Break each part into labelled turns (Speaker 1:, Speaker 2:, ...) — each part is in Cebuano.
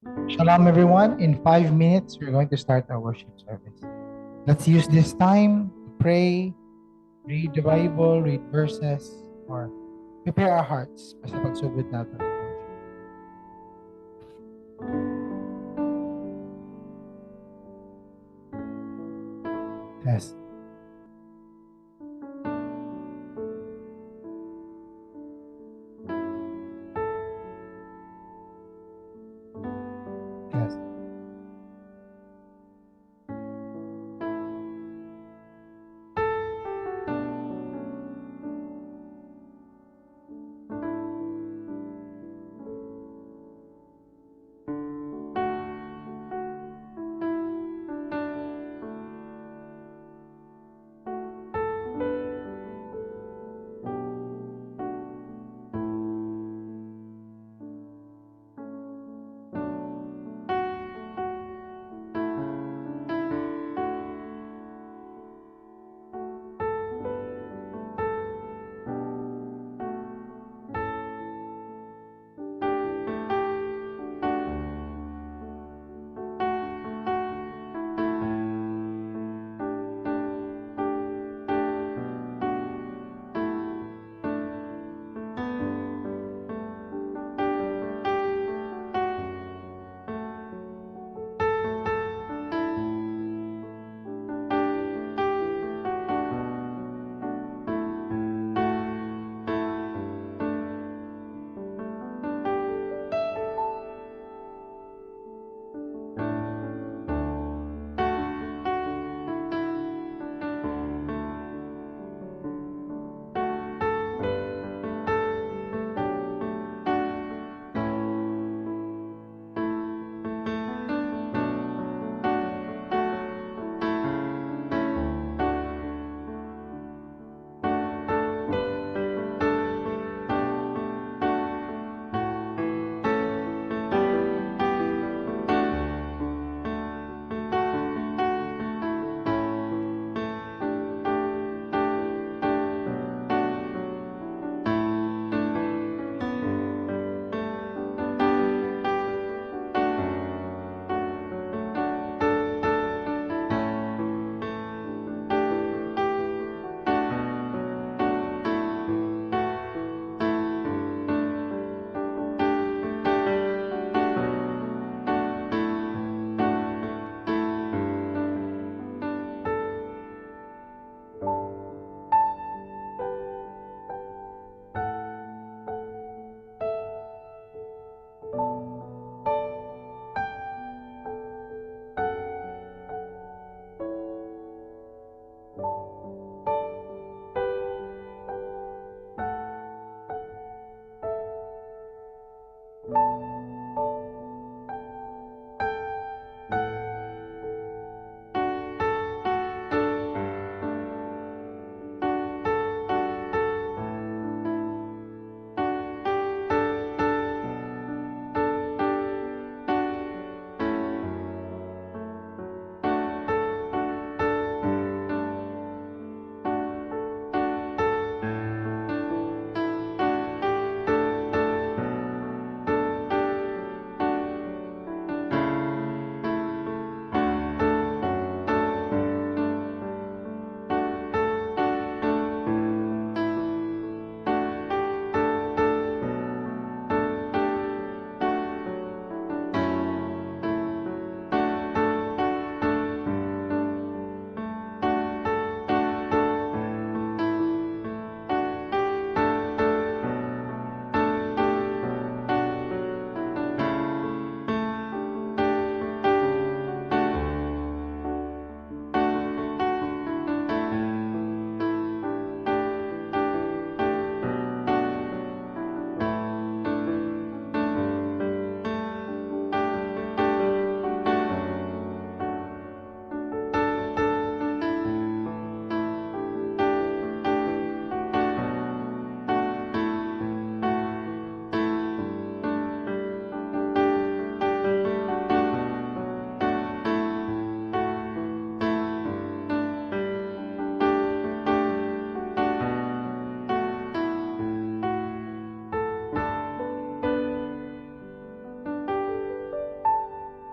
Speaker 1: Shalom, everyone. In 5 minutes, we're going to start our worship service. Let's use this time to pray, read the Bible, read verses, or prepare our hearts sa pagsugod nato sa worship. Test. Test.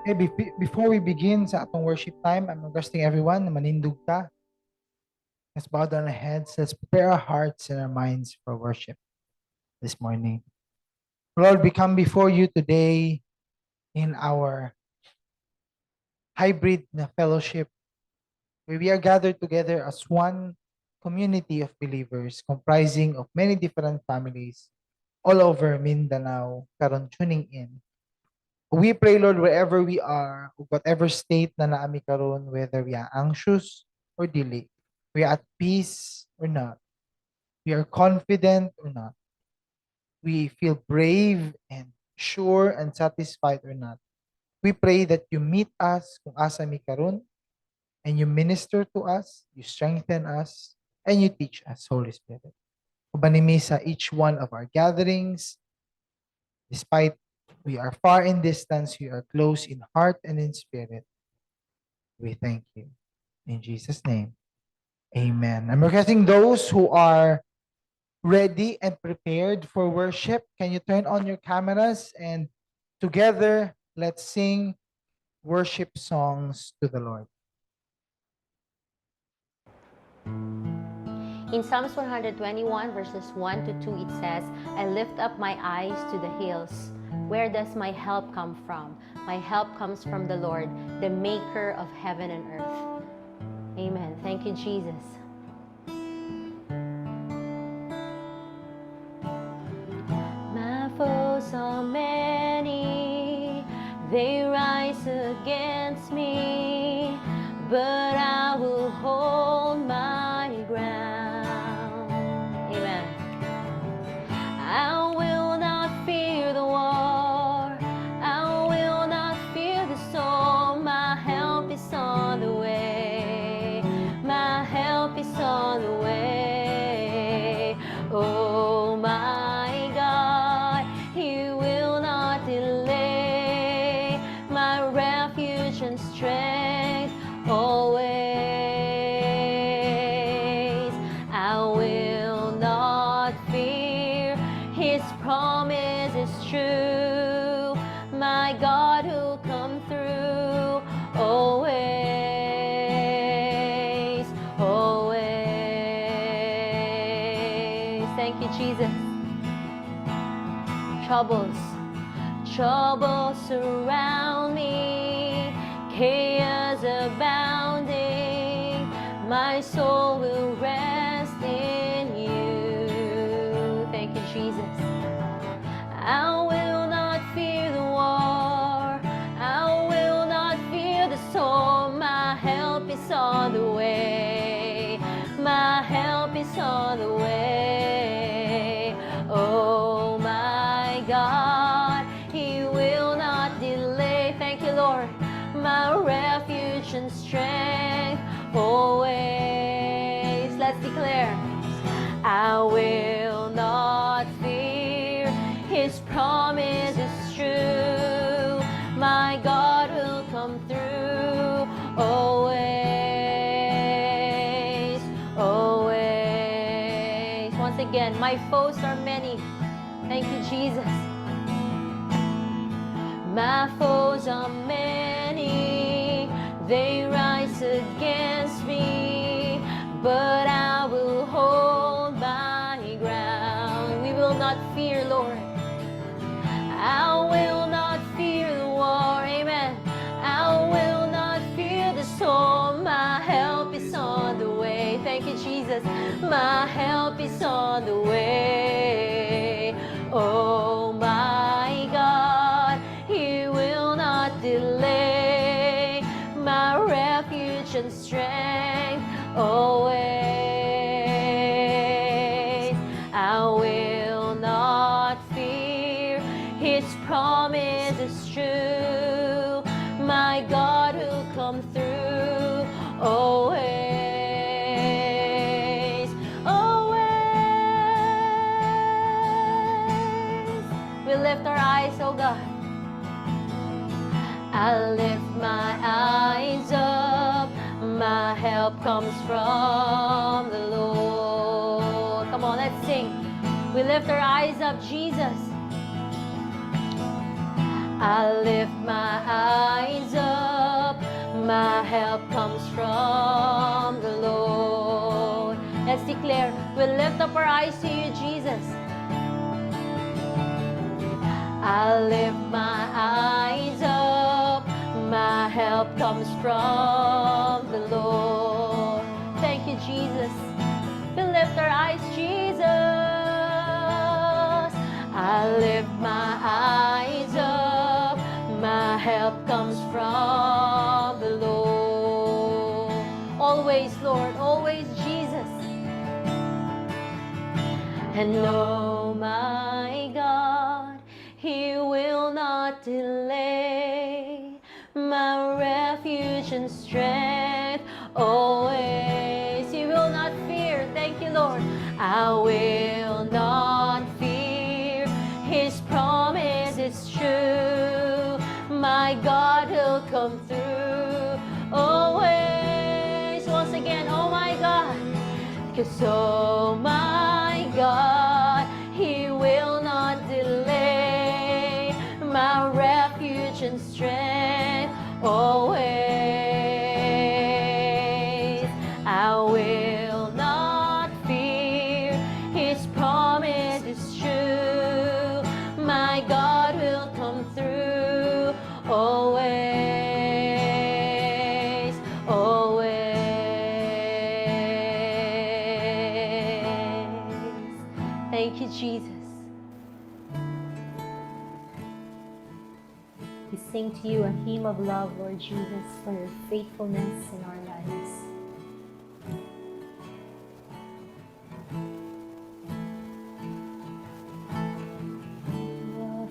Speaker 1: Okay, before we begin sa atong worship time, I'm requesting everyone na manindog ta. Let's bow down our heads. Let's prepare our hearts and our minds for worship this morning. Lord, we come before you today in our hybrid na fellowship where we are gathered together as one community of believers comprising of many different families all over Mindanao karon tuning in. We pray, Lord, wherever we are, whatever state na naa mi karon, whether we are anxious or dili, we are at peace or not, we are confident or not, we feel brave and sure and satisfied or not. We pray that you meet us kung asa mi karon, and you minister to us, you strengthen us, and you teach us, Holy Spirit. Ubani mi sa each one of our gatherings, despite we are far in distance, we are close in heart and in spirit. We thank you. In Jesus' name, amen. I'm requesting those who are ready and prepared for worship, can you turn on your cameras and together let's sing worship songs to the Lord.
Speaker 2: In Psalms 121, verses 1 to 2, it says, "I lift up my eyes to the hills. Where does my help come from? My help comes from the Lord, the maker of heaven and earth." Amen. Thank you, Jesus. My foes are many, they rise against me, but I will hold my ground. Amen. I will not fear the war. I will not fear the storm. My help is on the way. My help is on the way. Oh my God, He will not delay. My refuge and strength always. I will not fear. His promise is true. My God will come through always, always. Thank you, Jesus. Troubles, troubles surround me, chaos abounding. My soul will rest in you. Thank you, Jesus. I will not fear the war. I will not fear the storm. My help is on the way. My help is on the way. Oh my God, He will not delay. Thank you, Lord. My refuge and strength always. Let's declare. I will not fear. His promise is true. My God will come through always, always. Once again, my foes are many. Thank you, Jesus. My foes are many, they rise against me, but I will hold my ground. We will not fear, Lord. I will not fear the war, amen. I will not fear the storm. My help is on the way. Thank you, Jesus. My help is on the way. Oh my God, He will not delay. My refuge and strength always. I will not fear. His promise is true. My God will come through always, always. We lift our eyes, oh God. I lift my eyes up. My help comes from the Lord. Come on, let's sing. We lift our eyes up, Jesus. I lift my eyes up. My help comes from the Lord. Let's declare, we lift up our eyes to you, Jesus. I lift my eyes up. My help comes from the Lord. Thank you, Jesus. We lift our eyes, Jesus. I lift my eyes up. My help comes from the Lord. Always, Lord, always, Jesus. And oh my God, He will not delay. My refuge and strength always. You will not fear. Thank you, Lord. I will not fear. His promise is true. My God will come through always. Once again, oh my God. 'Cause oh my God, He will not delay. My refuge and strength always. I will not fear. His promise is true. My God will come through always, always. Thank you, Jesus. We sing to you a hymn of love, Lord Jesus, for your faithfulness in our lives. You are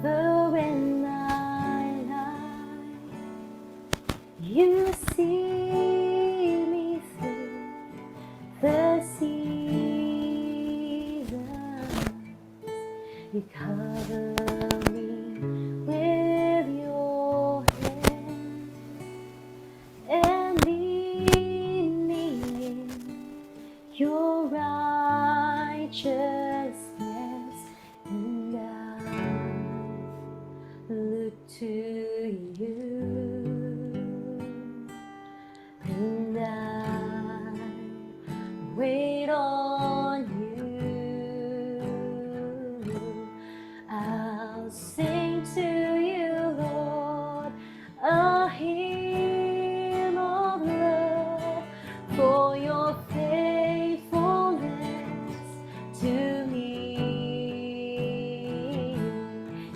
Speaker 2: forever in my life. You see me through the seasons. You cover me with your hand and lead me in your righteousness, and I look to you, and I wait on you. I'll sing to you, Lord, a hymn of love for your faithfulness to me.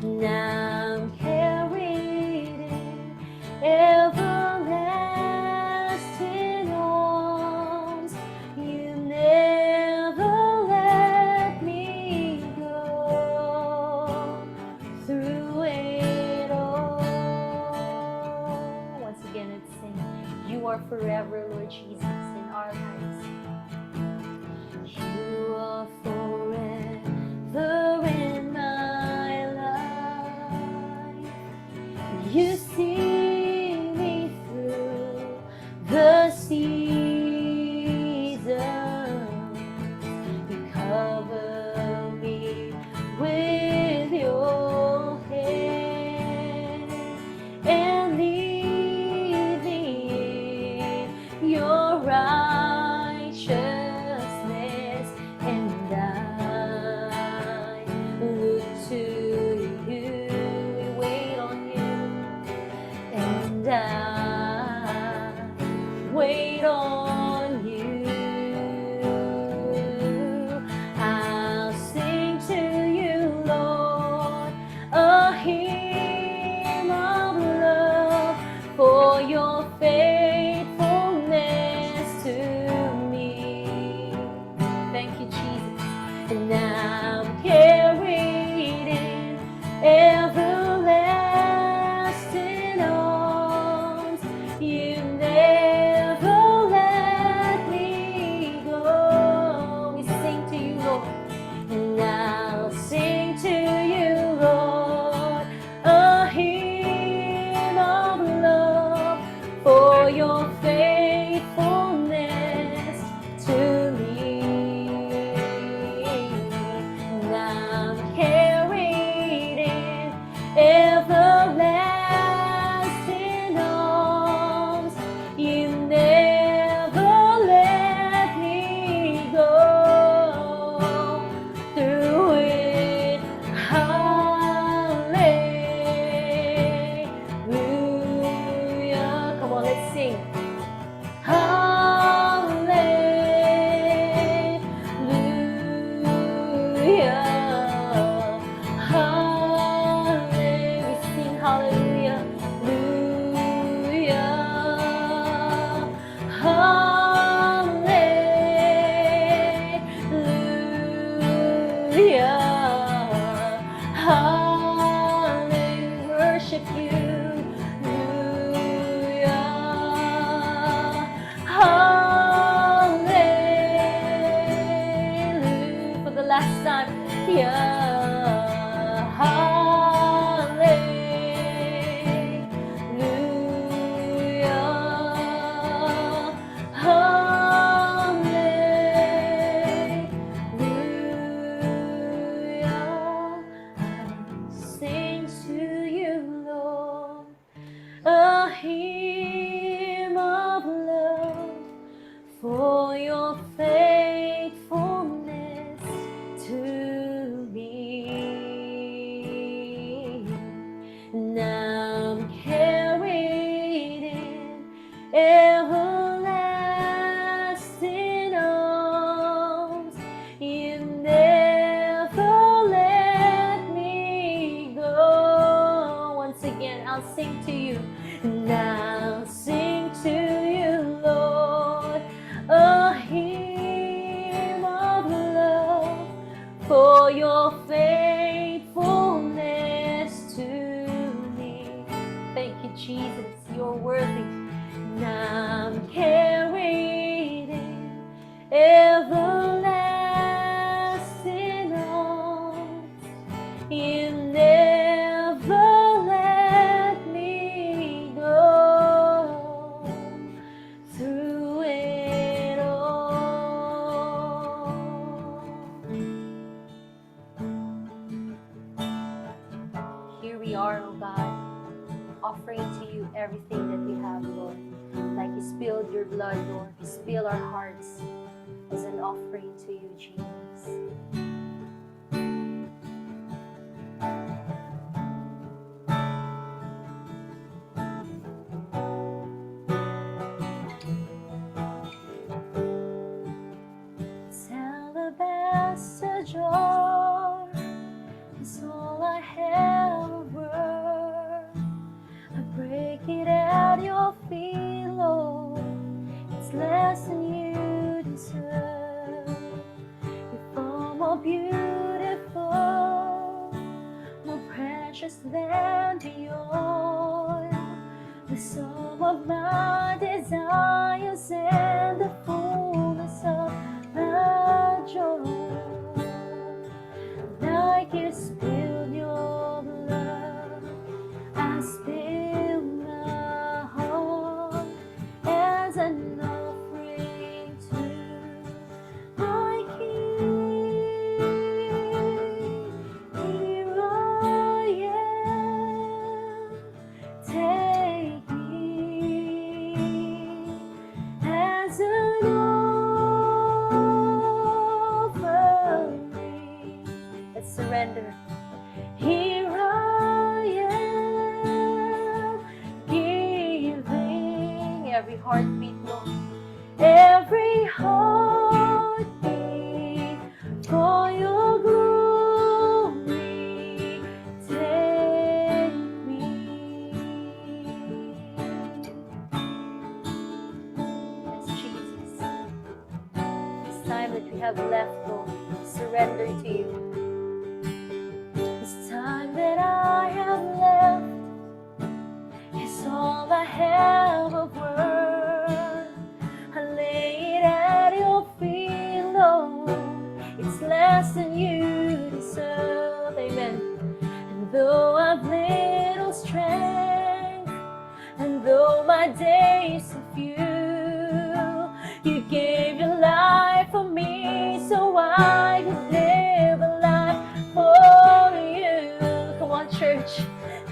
Speaker 2: Now I'm carried in everlasting arms. You never let me go through it all. Once again, let's sing. You are forever, Lord Jesus, in our lives. You are forever in my life. You see me through the seasons. You cover me with your hand and lead me in your righteousness, and I look to you. We wait on you, and I wait on you. I'll sing to you, Last time. Yeah. Hallelujah. Hallelujah. I sing to you, Lord, a hymn of love for your faithfulness to me. And I'm carried in everlasting arms. You never let me go. Once again, I'll sing to you. And I'll sing to you, Lord, a hymn of love for your faithfulness to me. Thank you, Jesus. You're worthy. And I'm carried in everlasting arms. You never let me go through it all. Here we are, O God, offering to you everything that we have, Lord. Like you spilled your blood, Lord, we spill our hearts as an offering to you, Jesus. This alabaster jar is all I have of worth. I break it at your feet, Lord. It's less than you deserve. You're far more beautiful, more precious than the oil. The sum of my desires and the fullness of my joy. Like you spilled your blood, I spill my heart as an offering to my King. Here I am, take me as an offering. Let's surrender. Here I am, giving every heartbeat, Lord, every heartbeat for your glory. Take me. Yes, Jesus. This time that we have left, Lord, surrender to you. This time that I have left is all I have of worth. I lay it at your feet, Lord. It's less than you deserve. Amen. And though I've little strength, and though my days are few, you gave your life for me so I could live a life for you. Come on, church.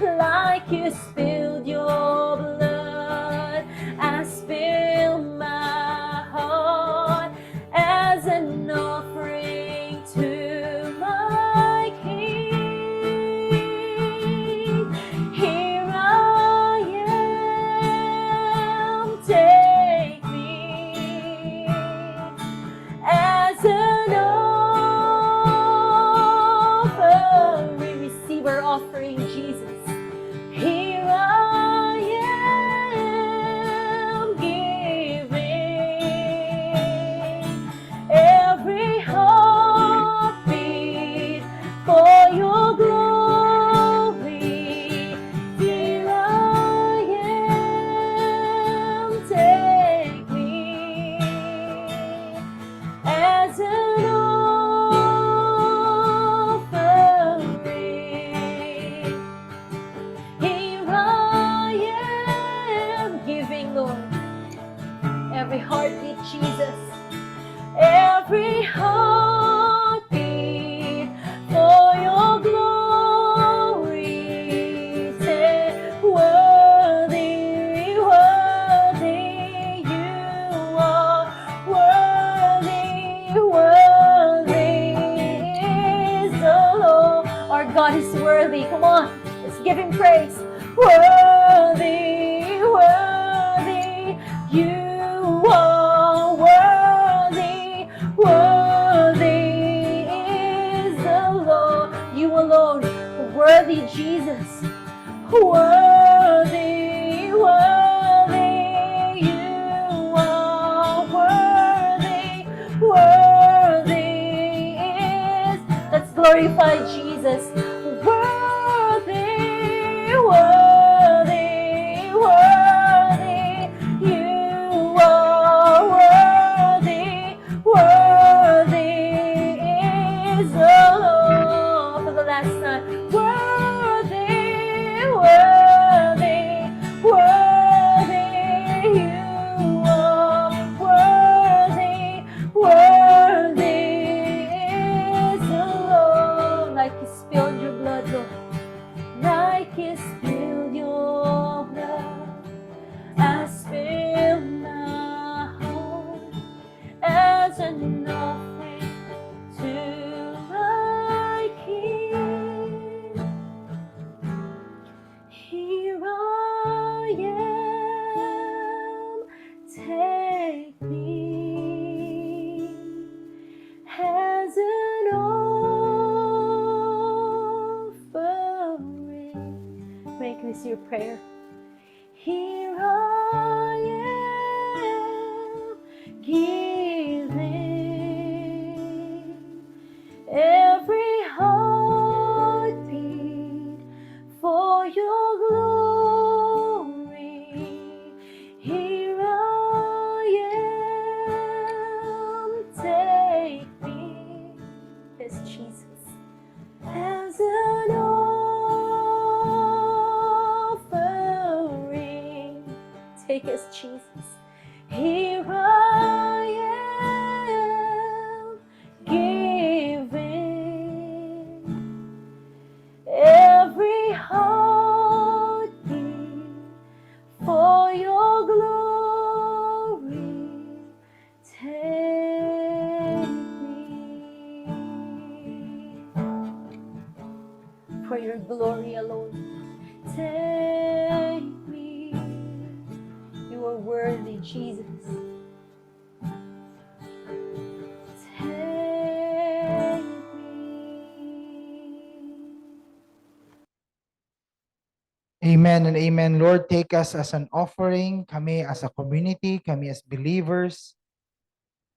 Speaker 2: Like you spilled your blood, I spill my heart as an offering to my King. Here I am, take me as an offering. Receive our offering, Jesus. Here I God is worthy. Come on, let's give Him praise. Worthy, worthy, you are worthy, worthy is the Lord. You alone, worthy, Jesus. Worthy, worthy, you are worthy, worthy is. Let's glorify Jesus. Worthy, worthy, worthy, you are worthy, worthy is the Lord. For the last time, worthy, worthy, worthy, you are worthy, worthy is the Lord. Like you spilled your blood, Lord. Like you spilled your blood, I spill my heart as an offering to my King. Here I am, take me as an offering. Make this your prayer. Here I am, giving every heartbeat for your glory. Here I am, take me, yes, Jesus, as an offering. Take us, Jesus. Here I am, giving every heartbeat for your glory. Take me for your glory alone. Take me. You are worthy, Jesus. Take me.
Speaker 1: Amen and amen. Lord, take us as an offering, kami as a community, kami as believers.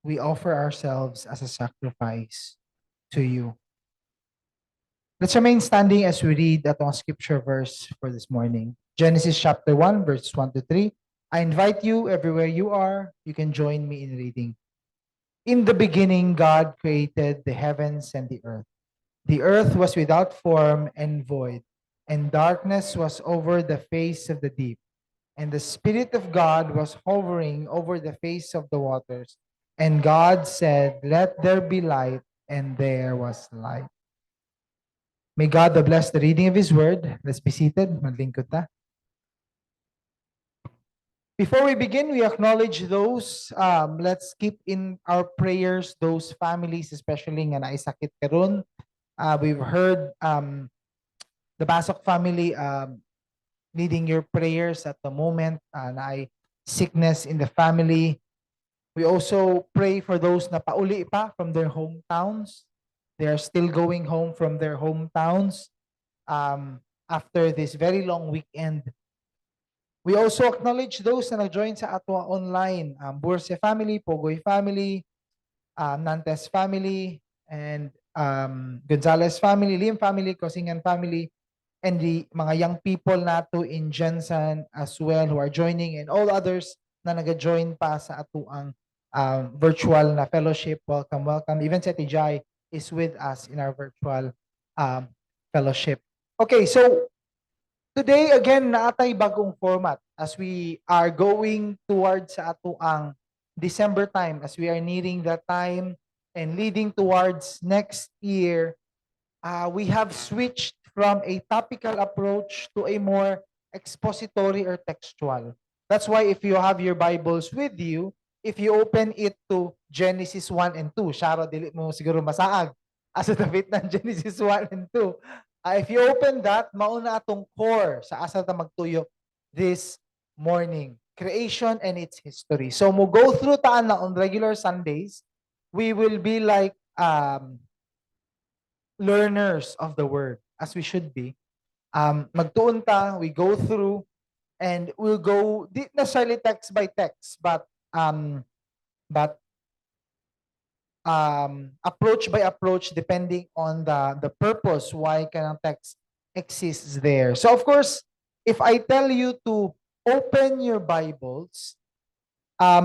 Speaker 1: We offer ourselves as a sacrifice to you. Let's remain standing as we read atong scripture verse for this morning. Genesis chapter 1, verse 1 to 3. I invite you everywhere you are, you can join me in reading. In the beginning, God created the heavens and the earth. The earth was without form and void, and darkness was over the face of the deep. And the Spirit of God was hovering over the face of the waters. And God said, "Let there be light," and there was light. May God bless the reading of His word. Let's be seated. Maglingkod ta. Before we begin, we acknowledge those, let's keep in our prayers those families, especially nga naay sakit karon. We've heard the Basok family needing your prayers at the moment, naay sickness in the family. We also pray for those na pauli pa from their hometowns. They are still going home from their hometowns after this very long weekend. We also acknowledge those na nag-join sa ato online, Burse family, Pogoy family, Nantes family, and Gonzalez family, Lim family, Cosingan family, and the mga young people nato in GenSan as well who are joining and all others na nag-join pa sa atoang virtual na fellowship. Welcome, welcome. Even si Ate Jai is with us in our virtual fellowship. Okay, so today again naa tay bagong format as we are going towards sa atoang December time, as we are nearing that time and leading towards next year. We have switched from a topical approach to a more expository or textual. That's why if you have your Bibles with you, if you open it to Genesis 1 and 2, Sharo, dili mo siguro masaag asa dapit ng Genesis 1 and 2. If you open that, mao na atong core sa asa ta magtuyo this morning. Creation and its history. So mo go through ta ana on regular Sundays. We will be like learners of the word, as we should be. Magtuon ta, we go through and we'll go di necessarily text by text, but approach by approach, depending on the purpose why kanang text exists there. So of course, if I tell you to open your Bibles,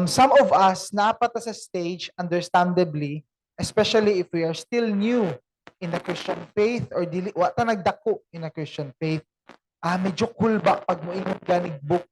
Speaker 1: some of us naa pa ta sa stage, understandably, especially if we are still new in the Christian faith or dili wa ta nagdako in a Christian faith, medyo kulba pag moingon ganig book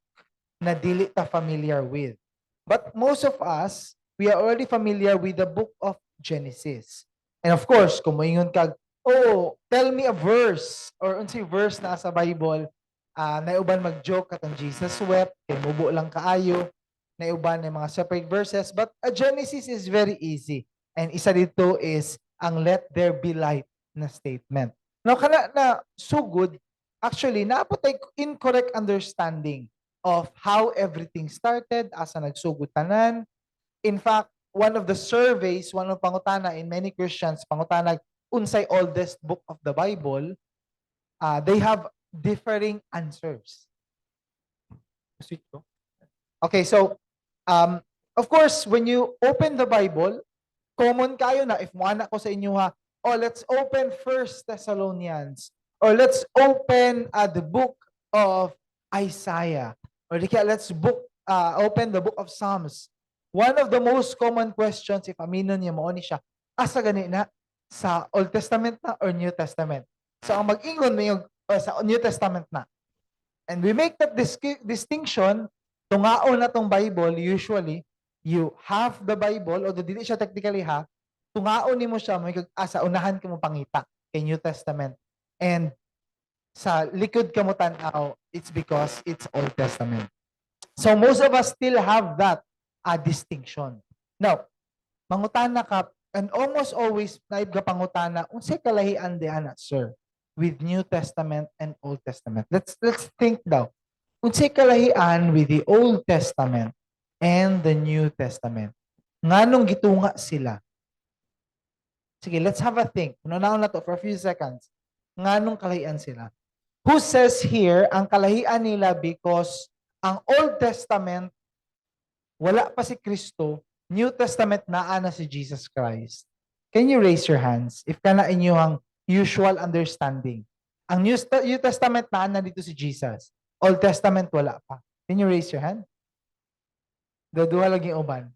Speaker 1: na dili ta familiar with. But most of us, we are already familiar with the book of Genesis. And of course, kung moingon kag, "Oh, tell me a verse," or unsay verse na sa Bible, naay uban mag-joke katong "Jesus wept," kay mubo lang kaayo, naay uban ng mga separate verses, but a Genesis is very easy. And isa dito is ang "Let there be light" na statement. Now, kana na sugod, actually, naa pod tay incorrect understanding of how everything started, asa nagsugod tanan. In fact, one of the surveys, one of pangutana in many Christians, pangutana unsay oldest book of the Bible, they have differing answers. Switch ko. Okay, so of course, when you open the Bible, common kaayo na if moana ko sa inyo ha, "Oh, let's open First Thessalonians," or "Let's open the book of Isaiah," or di kaya "Let's book open the book of Psalms." One of the most common questions, if aminon niya, mao ni siya, asa gani na? Sa Old Testament na or New Testament? So ang mag-ingon may sa New Testament na. And we make that distinction, tungaon na tong Bible, usually, you have the Bible, although dili siya technically ha, tungaon nimo siya, may sa unahan ka mo pangita kay New Testament. And sa likod ka mo tan-aw, it's because it's Old Testament. So most of us still have that distinction. Now, mangutana ka, and almost always naay gapangutana, unsay kalahian di ana, sir, with New Testament and Old Testament? Let's think daw. Unsay kalahian with the Old Testament and the New Testament? Nganong gitunga sila? Sige, let's have a think. Hunahunaon nato for a few seconds. Nganong kalahian sila? Who says here ang kalahian nila because ang Old Testament wala pa si Kristo, New Testament naa na si Jesus Christ? Can you raise your hands if kana inyo ang usual understanding? Ang New Testament, naa na dito si Jesus. Old Testament, wala pa. Can you raise your hand? Duha lagi uban.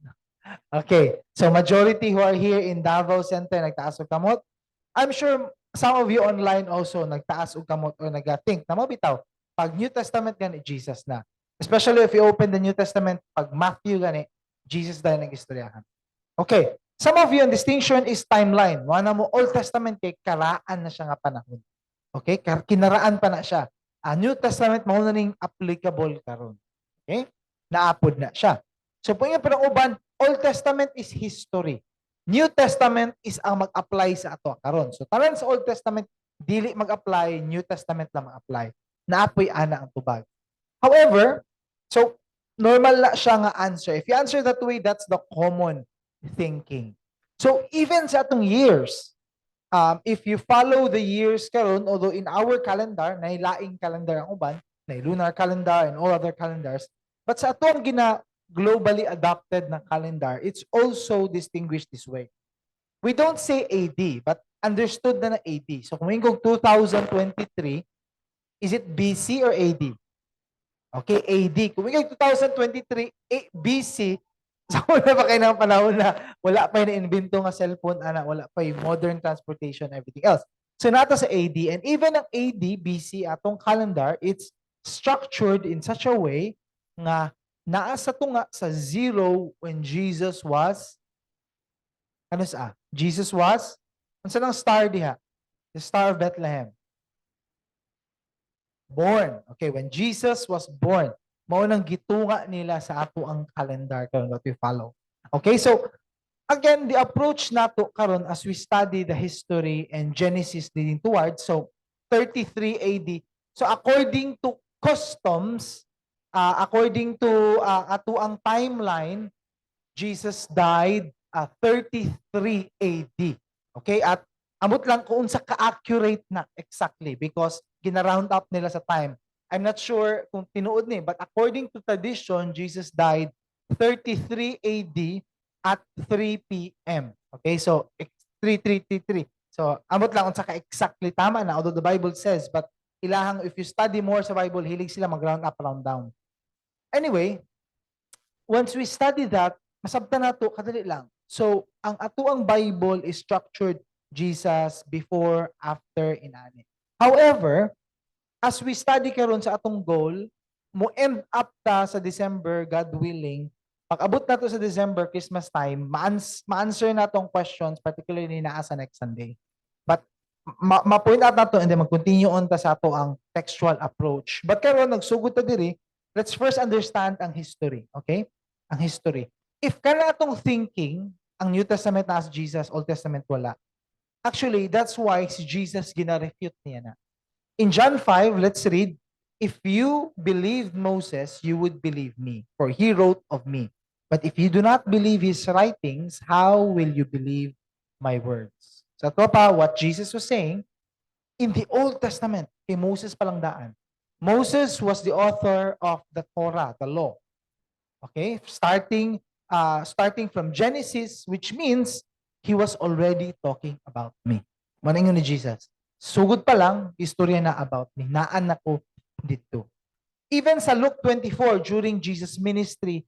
Speaker 1: Okay. So majority who are here in Davao Center nagtaas og kamot. I'm sure some of you online also nagtaas og kamot or nag-think na mo bitaw pag New Testament gani, Jesus na. Especially if you open the New Testament, pag Matthew gani, Jesus dahil nag-istoryahan. Okay. Some of you, ang distinction is timeline. Wala mo Old Testament kay karaan na siya nga panahon. Okay? Kinaraan pa na siya. Ang New Testament mao na ning applicable karon. Okay? Naa pod na siya. So kung pero uban, Old Testament is history. New Testament is ang mag-apply sa ato karon. So tanan sa Old Testament dili mag-apply, New Testament lang mag-apply. Naa poy ana ang tubag. However, so normal na siya nga answer. If you answer that way, that's the common thinking. So even sa atong years, if you follow the years karon, although in our calendar, naay laing calendar ang uban, naay lunar calendar and all other calendars, but sa atong gina globally adopted na calendar, it's also distinguished this way. We don't say AD, but understood na na AD. So kung ingkog 2023, is it BC or AD? Okay, AD. Kung ingkog 2023 BC, so wala pa kayo ng panahon na wala pa yung na-invento nga cellphone, ana, wala pa yung modern transportation, everything else. So naa ta sa AD, and even ang AD, BC, atong calendar, it's structured in such a way nga naa sa tunga sa zero when Jesus was, ano sa? Jesus was, unsa nang star diha? The Star of Bethlehem. Born. Okay, when Jesus was born, mao nang gitunga nila sa ato ang calendar karon that we follow. Okay, so again, the approach nato karon as we study the history and Genesis leading towards, so 33 AD. So according to customs, according to ato ang timeline, Jesus died 33 AD. Okay? At amot lang kung unsa ka-accurate na exactly because gina-round up nila sa time. I'm not sure kung tinuod ni, but according to tradition, Jesus died 33 AD at 3 p.m. Okay? So 3333. So amot lang unsa ka exactly tama na, although the Bible says, but ilahang, if you study more sa Bible, hilig sila mag-round up, round down. Anyway, once we study that, masabtan nato kadali lang. So, ang atuang Bible is structured Jesus before, after, inani. However, as we study karon sa atong goal, mo end up ta sa December, God willing, pag abot nato sa December, Christmas time, ma-answer na tong questions, particularly naa sa next Sunday. But ma-point out nato and then mag-continue on ta sa ato ang textual approach. But karon nagsugod ta diri, let's first understand ang history, okay? Ang history. If kana atong thinking, ang New Testament na as Jesus, Old Testament wala. Actually, that's why si Jesus gina-refute niya na. In John 5, let's read, "If you believed Moses, you would believe me, for he wrote of me. But if you do not believe his writings, how will you believe my words?" Sa ato pa, what Jesus was saying, in the Old Testament, kay Moses palang daan. Moses was the author of the Torah, the law. Okay? Starting from Genesis, which means he was already talking about me. Mao ni Jesus. Sugod pa lang, istorya na about me. Naan ako dito. Even sa Luke 24, during Jesus' ministry,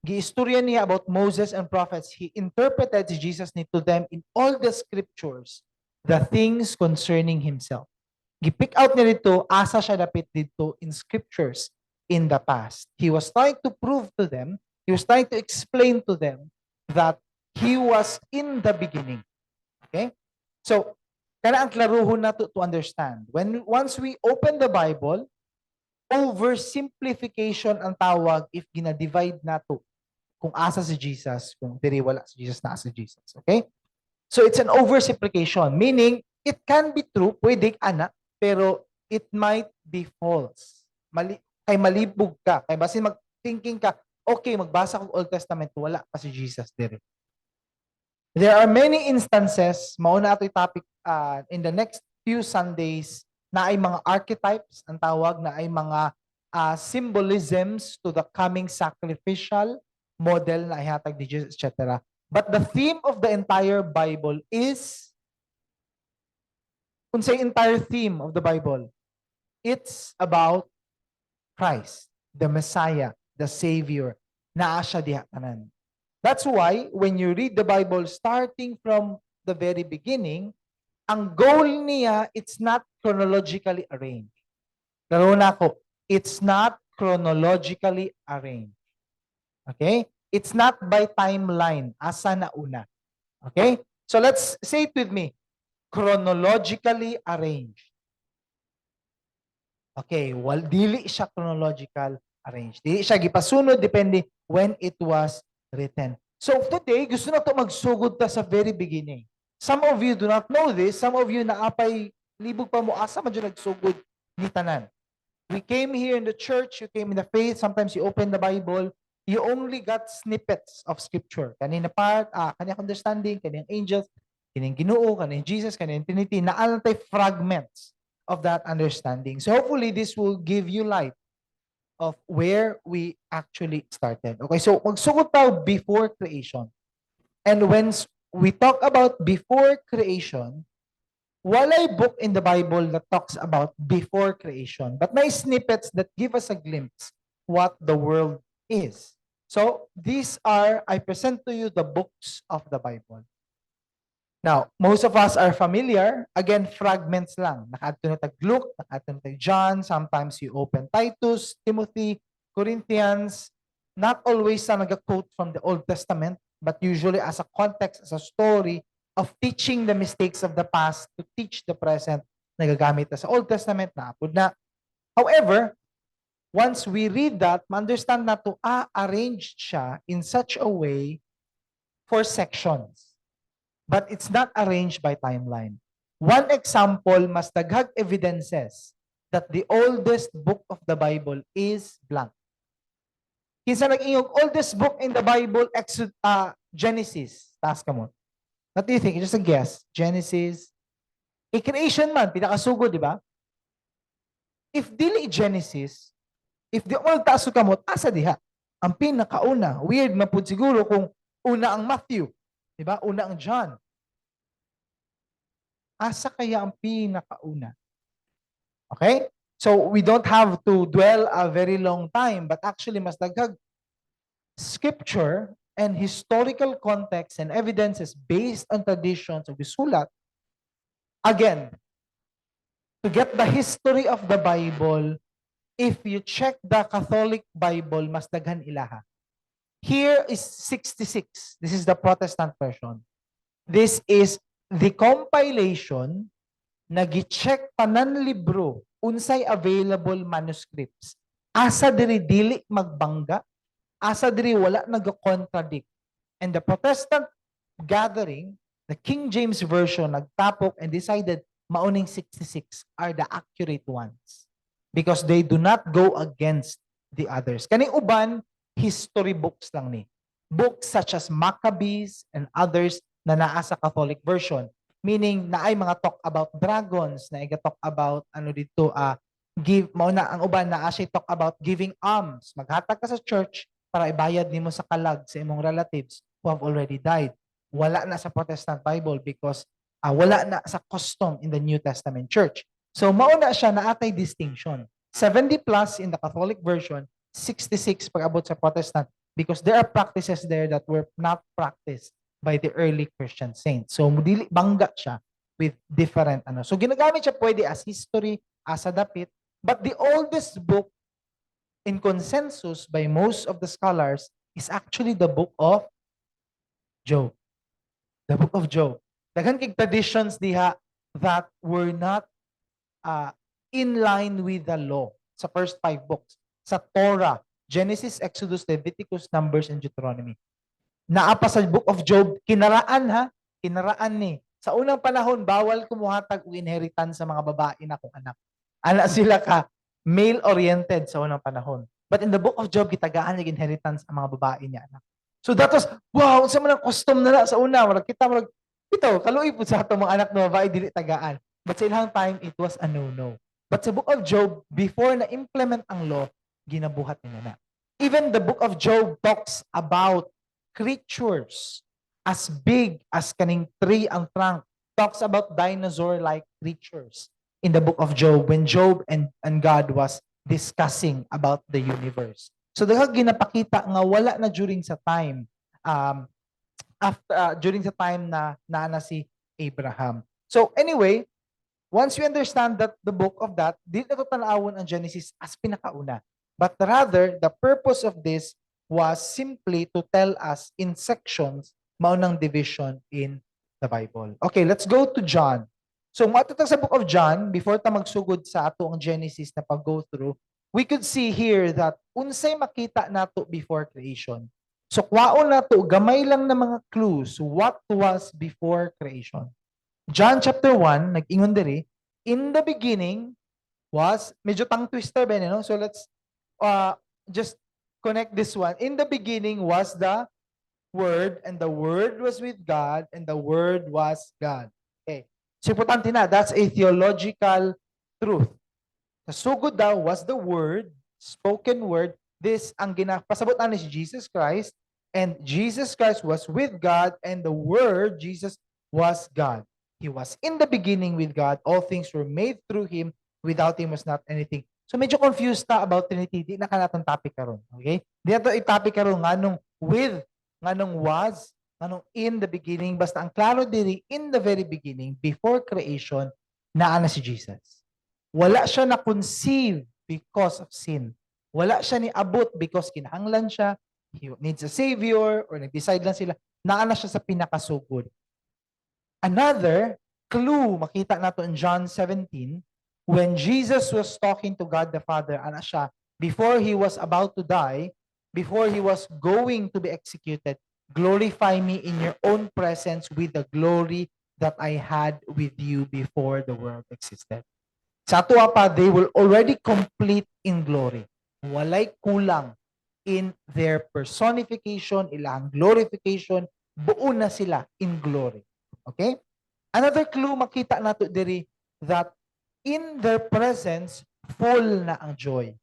Speaker 1: giistorya niya about Moses and prophets. He interpreted si Jesus ni to them in all the scriptures, the things concerning himself. Gi-pick out niya dito, asa siya dapit dito in scriptures in the past. He was trying to prove to them, he was trying to explain to them that he was in the beginning. Okay? So, kana ang klaruhon nato to understand. When once we open the Bible, oversimplification ang tawag if gina-divide nato kung asa si Jesus, kung diri wala si Jesus, naa si Jesus. Okay? So it's an oversimplification, meaning it can be true, pwede ana, pero it might be false. Mali, kay malibog ka, kay basin mag-thinking ka, okay, magbasa kog Old Testament, wala pa si Jesus diri. There are many instances, mao na ato'y topic in the next few Sundays, na ay mga archetypes, ang tawag na ay mga symbolisms to the coming sacrificial model na ihatag ni Jesus, etc. But the theme of the entire Bible is, unsay entire theme of the Bible? It's about Christ, the Messiah, the Savior. Naa siya diha tanan. That's why when you read the Bible starting from the very beginning, ang goal niya, it's not chronologically arranged. Laro na ako, it's not chronologically arranged. Okay? It's not by timeline. Asa na una. Okay? So let's say it with me. Chronologically arranged. Okay, well, dili siya chronological arranged. Dili siya gipasunod depende when it was written. So today, gusto na to magsugod ta sa very beginning. Some of you do not know this. Some of you naapay libog pa mo asa man jud nagsugod ni tanan. We came here in the church, you came in the faith, sometimes you open the Bible, you only got snippets of scripture. Kanina part, kanyang understanding, kanyang angels, kanyang Ginoo, kanyang Jesus, kanyang Trinity, naa lang tay fragments of that understanding. So hopefully this will give you light of where we actually started. Okay, so magsugod tayo before creation. And when we talk about before creation, walay book in the Bible that talks about before creation, but may snippets that give us a glimpse what the world is. So these are, I present to you the books of the Bible. Now, most of us are familiar. Again, fragments lang. Nakaadto na tag Luke, nakaadto na tag John. Sometimes you open Titus, Timothy, Corinthians. Not always na nag-quote from the Old Testament, but usually as a context, as a story of teaching the mistakes of the past to teach the present, nagagamit na sa Old Testament, naapod na. However, once we read that, ma-understand na to, arranged siya in such a way for sections. But it's not arranged by timeline. One example, mas daghag evidences that the oldest book of the Bible is blank. Kinsa nag-ingog oldest book in the Bible, Exodus, Genesis? Taas kamot. What do you think? Just a guess. Genesis. E creation man, pinakasugod, di ba? If dili Genesis, if di mo taas og kamot, asa diha? Ang pinakauna, weird man pud siguro kung una ang Matthew, di ba? Una ang John. Asa kaya ang pinakauna? Okay? So we don't have to dwell a very long time, but actually mas daghag scripture and historical context and evidences based on traditions of gisulat. Again, to get the history of the Bible, if you check the Catholic Bible, mas daghan ilaha. Here is 66. This is the Protestant version. This is the compilation na gi-check tanan libro unsay available manuscripts. Asa diri dili magbangga, asa diri wala nag-contradict. And the Protestant gathering, the King James Version, nagtapok and decided mauning 66 are the accurate ones because they do not go against the others. Kaning uban, history books lang ni. Books such as Maccabees and others na naa sa Catholic version. Meaning, naay mga talk about dragons, na talk about ano dito, give, mao na ang uban naa siya talk about giving alms. Maghatag ka sa church para ibayad nimo sa kalag sa imong relatives who have already died. Wala na sa Protestant Bible because wala na sa custom in the New Testament church. So mao na siya na atay distinction. 70 plus in the Catholic version, 66 pag-abot sa Protestant because there are practices there that were not practiced by the early Christian saints. So dili bangga siya with different ano. So ginagamit siya pwede as history, as a dapit, but the oldest book in consensus by most of the scholars is actually the Book of Job. The Book of Job. Daghan kay traditions diha that were not in line with the law sa first five books. Sa Torah, Genesis, Exodus, Leviticus, Numbers, and Deuteronomy. Naa pa sa Book of Job, kinaraan ha, kinaraan ni. Sa unang panahon, bawal kumuhatag og inheritance sa mga babae na kung anak. Ana sila ka male-oriented sa unang panahon. But in the Book of Job, gitagaan yung inheritance ang mga babae niya anak. So that was, wow, unsa man ang custom na na sa una, murag kita murag ito, kaluoy pud sa atong mga anak na babae dili tagaan. But sa ilang time, it was a no-no. But sa Book of Job, before na implement ang law, ginabuhat nila na. Even the Book of Job talks about creatures as big as kaning tree ang trunk. Talks about dinosaur-like creatures in the Book of Job when Job and God was discussing about the universe. So daghang ginapakita nga wala na during sa time after during sa time na naa na si Abraham. So anyway, once we understand that the book of that, di na to tan-awon ang Genesis as pinakauna. But rather, the purpose of this was simply to tell us in sections maunang division in the Bible. Okay, let's go to John. So, moadto ta sa Book of John, before ta magsugod sa ato ang Genesis na pag-go through, we could see here that unsay makita nato before creation. So, kwaon nato gamay lang na mga clues what was before creation. John chapter 1, nag-ingon diri, in the beginning was, medyo tongue twister ba, no? So let's just connect this one. In the beginning was the Word, and the Word was with God, and the Word was God. Okay. So importante na, that's a theological truth. Sa sugod daw was the Word, spoken word. This ang ginapasabot ani si Jesus Christ, and Jesus Christ was with God, and the Word, Jesus, was God. He was in the beginning with God. All things were made through Him. Without Him was not anything. So medyo confused ta about Trinity. Di na kanatong topic karon. Okay? Di nato i-topic karon nganong with, nganong was, nganong in the beginning. Basta ang klaro diri, in the very beginning, before creation, naa na si Jesus. Wala siya na-conceive because of sin. Wala siya ni abot because kinahanglan siya, he needs a savior, or nag-decide lang sila. Naa na siya sa pinakasugod. Another clue makita nato in John 17 when Jesus was talking to God the Father, ana siya, before he was about to die, before he was going to be executed, "Glorify me in your own presence with the glory that I had with you before the world existed." Sa ato pa, they will already complete in glory. Walay kulang in their personification, ilang glorification, buo na sila in glory. Okay? Another clue makita nato diri that in their presence, full na ang joy.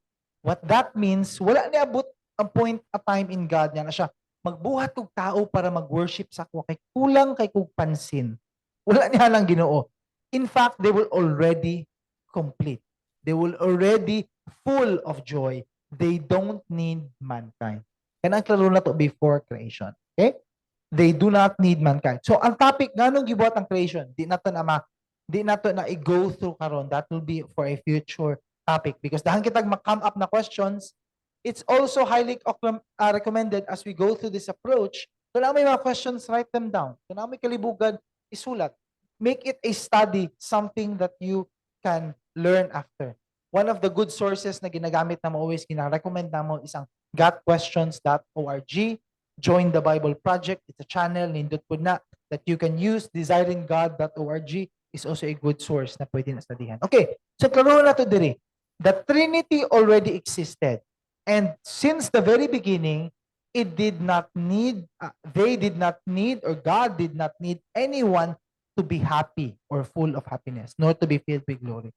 Speaker 1: What that means, wala niabot ang point a time in God niya na siya, "Magbuhat og tao para mag-worship sa ako kay kulang kay kog pansin." Wala niya lang Ginoo. In fact, they will already complete. They will already full of joy. They don't need mankind. Kanang klaro na to before creation. Okay? They do not need mankind. So, ang topic, nganong gibuhat ang creation? Di nato na i-go through karon. That will be for a future topic because dahan kitag ma-come up na questions. It's also highly recommended as we go through this approach, kung naa may mga questions, write them down. Kung naa may kalibugan, isulat. Make it a study, something that you can learn after. One of the good sources na ginagamit na mo always, gina-recommend na mo is ang gotquestions.org. Join the Bible Project. It's a channel, nindot po na, that you can use. Desiringgod.org is also a good source na pwede na studyhan. Okay, so klaro na to diri. The Trinity already existed. And since the very beginning, it did not need, they did not need, or God did not need anyone to be happy or full of happiness, nor to be filled with glory.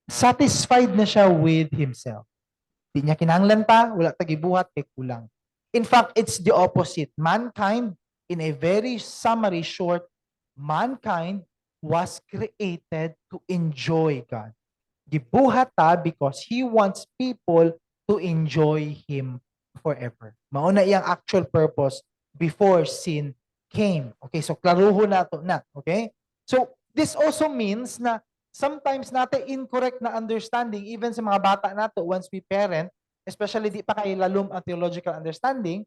Speaker 1: Satisfied na siya with himself. Di niya kinahanglan pa, wala ta gibuhat kay kulang. In fact, it's the opposite. Mankind, in a very summary short, mankind was created to enjoy God. Gibuhat ta because He wants people to enjoy Him forever. Mao na iyang actual purpose before sin came. Okay, so klaruho na to na. Okay? So, this also means na sometimes natin incorrect na understanding even sa mga bata nato once we parent, especially di pa kay lalom ang theological understanding.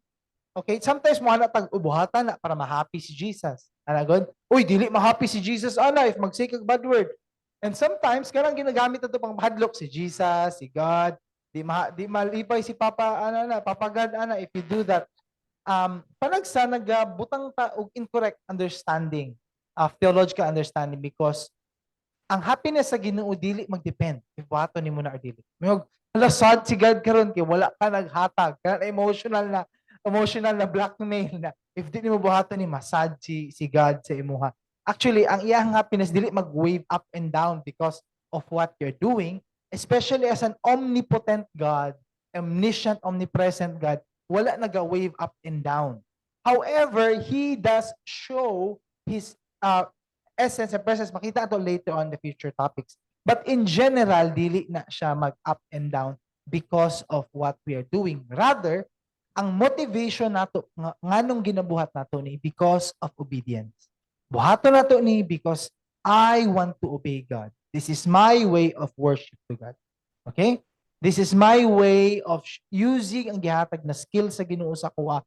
Speaker 1: Okay, sometimes mo na tag ubuhatan na para ma-happy si Jesus. Ana god? "Uy, dili ma-happy si Jesus ana if mag-say kag bad word." And sometimes kanang ginagamit na to pang hadlok si Jesus, si God, di malipay si Papa ana na, Papa God ana if you do that. Panagsa nagabutang ta og incorrect understanding, theological understanding, because ang happiness sa Ginoo dili magdepend if buhaton nimo na or dili. Mayog hala, sad si God karon kay wala ka naghatag. Kana emotional na blackmail na if di nimo buhaton ni masad si God sa imuha. Actually, ang iyang happiness dili mag-wave up and down because of what you're doing, especially as an omnipotent God, omniscient, omnipresent God, wala naga-wave up and down. However, He does show His essence and presence. Makita ito later on the future topics. But in general, dili na siya mag-up and down because of what we are doing. Rather, ang motivation nato nga nganong ginabuhat nato ni because of obedience. Buhaton nato ni because I want to obey God. This is my way of worship to God. Okay? This is my way of using ang gihatag na skill sa Ginoo sa akoa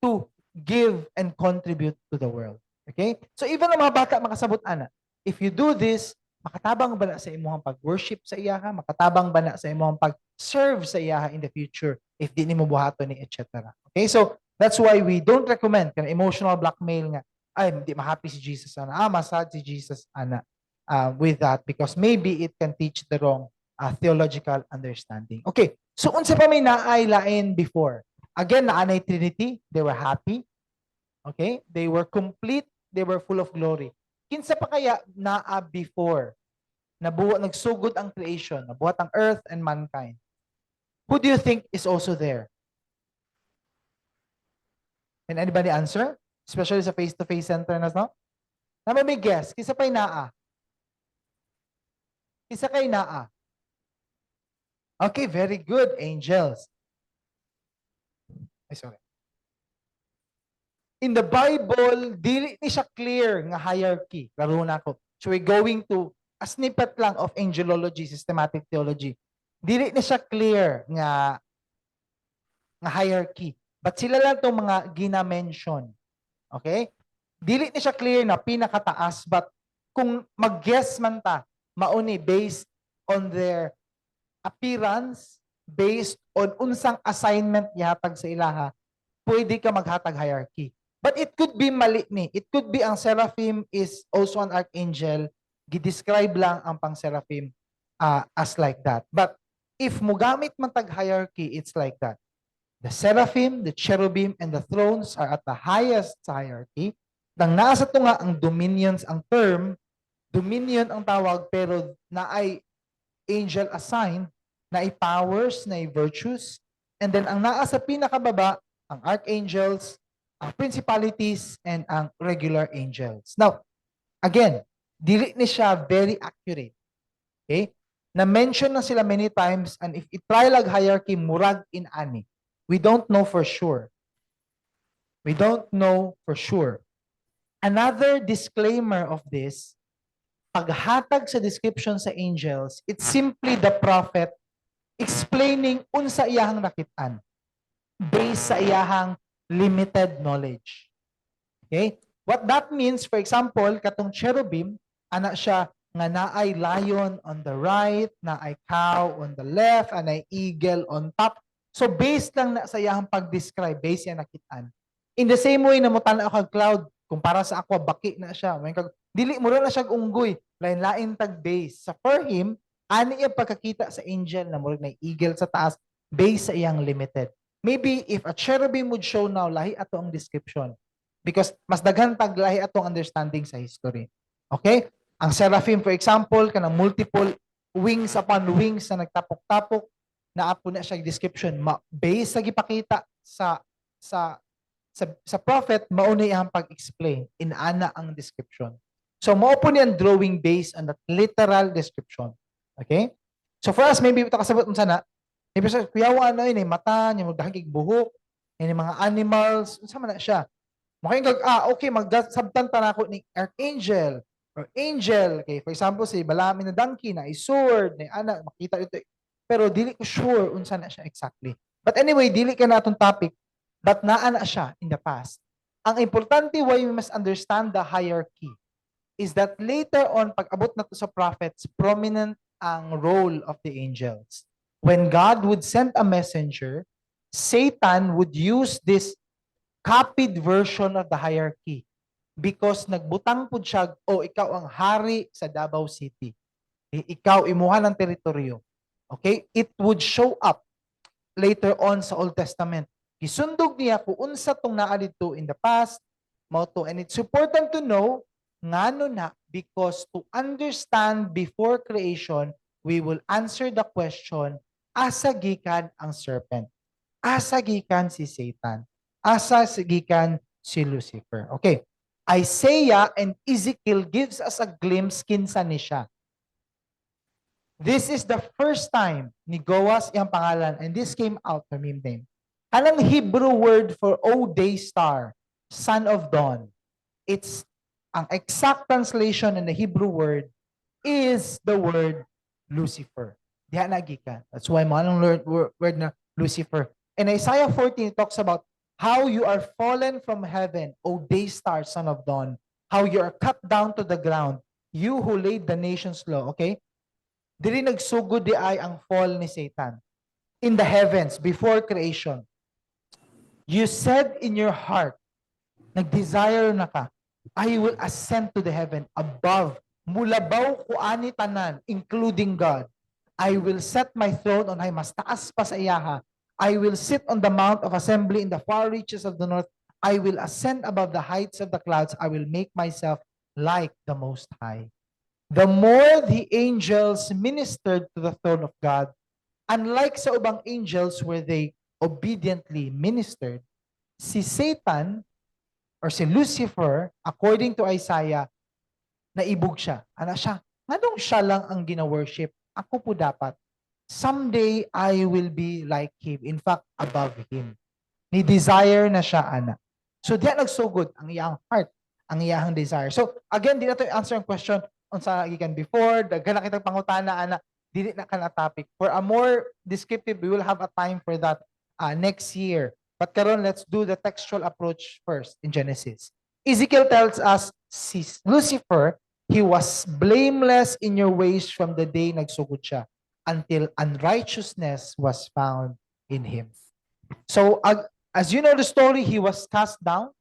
Speaker 1: to give and contribute to the world. Okay? So even ang mga bata makasabot ana. If you do this, makatabang ba na sa imong pag-worship sa iyaha? Makatabang ba na sa imong pag-serve sa iyaha in the future if di nimo buhaton ni, etc.? Okay? So that's why we don't recommend kana emotional blackmail nga ay di ma-happy si Jesus ana, ah, masad si Jesus ana with that, because maybe it can teach the wrong theological understanding. Okay. So unsa pa may naay lain before? Again, naanay Trinity, they were happy. Okay? They were complete, they were full of glory. Kinsa pa kaya naa before nabuhat nagsugod ang creation, nabuhat ang earth and mankind? Who do you think is also there? Can anybody answer? Especially sa face-to-face center na, no? Na may guess, kinsa pa'y naa? Kinsa kay naa? Okay, very good, angels. Ay, sorry. In the Bible, dili ni siya clear nga hierarchy. Laro na ako. So we're going to a snippet lang of angelology, systematic theology. Dili ni siya clear nga hierarchy. But sila lang itong mga gina-mention. Okay? Dili ni siya clear na pinakataas, but kung mag-guess man ta, mauni based on their appearance, based on unsang assignment ihatag sa ilaha, pwede ka maghatag hierarchy. But it could be mali ni. It could be ang seraphim is also an archangel. Gi-describe lang ang pang seraphim as like that. But if mugamit man tag hierarchy, it's like that. The seraphim, the cherubim, and the thrones are at the highest hierarchy. Nang naa sa tunga ang dominions ang term, dominion ang tawag pero naay angel assigned, naay powers, naay virtues, and then ang naa sa pinakababa, ang archangels, ang principalities, and ang regular angels. Now, again, dili ni siya very accurate. Okay? Na-mention na sila many times and if i-try lag hierarchy, murag in-ani. We don't know for sure. We don't know for sure. Another disclaimer of this, paghatag sa description sa angels, it's simply the prophet explaining unsa iyahang nakitaan based sa iyahang limited knowledge. Okay? What that means, for example, katong cherubim, ana siya nga naay lion on the right, naay cow on the left, naay eagle on top. So based lang na sa iyahang pag-describe, based iya nakitaan. In the same way na mo tan-aw kag cloud, kumpara sa aqua, baki na siya. May kag dili mo na siya unggoy, lain-lain tag base. Sa for him, ani iya pagkakita sa angel na murag na eagle sa taas based sa iyang limited. Maybe if a cherubim would show now, lahi ato ang description. Because mas daghan tag lahi atong understanding sa history. Okay? Ang seraphim, for example, kanang multiple wings upon wings na nagtapok-tapok, naa po na siya description ma based sa gipakita sa prophet, mao na iyang pag-explain inana ang description. So mao po niyang drawing based on that literal description. Okay? So for us, maybe ito kasabot mo sana, maybe sa kuyawa ano yun, eh, mata niya, magdahagig buhok, yun yung mga animals, unsa man na siya. Makaingon kag, ah, okay, magsabtan pa nako ni archangel or angel. Okay, for example, si Balaam na donkey na sword, na ana, makita dito. Pero dili ko sure unsa na siya exactly. But anyway, dili ka na atong topic, but naa na siya in the past. Ang importante why we must understand the hierarchy is that later on, pag abot na to sa prophets, prominent ang role of the angels. When God would send a messenger, Satan would use this copied version of the hierarchy because nagbutang pud siya, "Oh, ikaw ang hari sa Davao City. Ikaw imuha ng teritoryo." Okay? It would show up later on sa Old Testament. Gisundog niya kung unsa tong naa didto in the past, mao to. And it's important to know ngano na because to understand before creation, we will answer the question, asa gikan ang serpent? Asa gikan si Satan? Asa gikan si Lucifer? Okay. Isaiah and Ezekiel gives us a glimpse kinsa ni siya. This is the first time ni gawas iyang pangalan and this came out from him name. Anong Hebrew word for "O day star, son of dawn"? It's ang exact translation in the Hebrew word is the word Lucifer. Diha na gikan. That's why mo anong word na Lucifer. In Isaiah 14, it talks about how you are fallen from heaven, O day star, son of dawn. How you are cut down to the ground, you who laid the nations low. Okay? Diri nagsugod di ay ang fall ni Satan. In the heavens, before creation. You said in your heart, nag-desire na ka, "I will ascend to the heaven above. Mulabaw ko ani tanan, including God. I will set my throne on high, mas taas pa sa iyaha. I will sit on the mount of assembly in the far reaches of the north. I will ascend above the heights of the clouds. I will make myself like the Most High." The more the angels ministered to the throne of God, unlike sa ubang angels where they obediently ministered, si Satan or si Lucifer, according to Isaiah, naibog siya. Ana siya, nganong siya lang ang gina-worship? Ako po dapat. Someday, I will be like him. In fact, above him. Ni desire na siya, ana. So, diya nagsugod ang iyang heart, ang iyang desire. So, again, di na to answer ang question unsa gikan before, daghan na kitang pangutana, ana, dili na kana topic. For a more descriptive, we will have a time for that next year. But karon, let's do the textual approach first in Genesis. Ezekiel tells us si Lucifer, he was blameless in your ways from the day nagsugod siya until unrighteousness was found in him. So, as you know the story, he was cast down.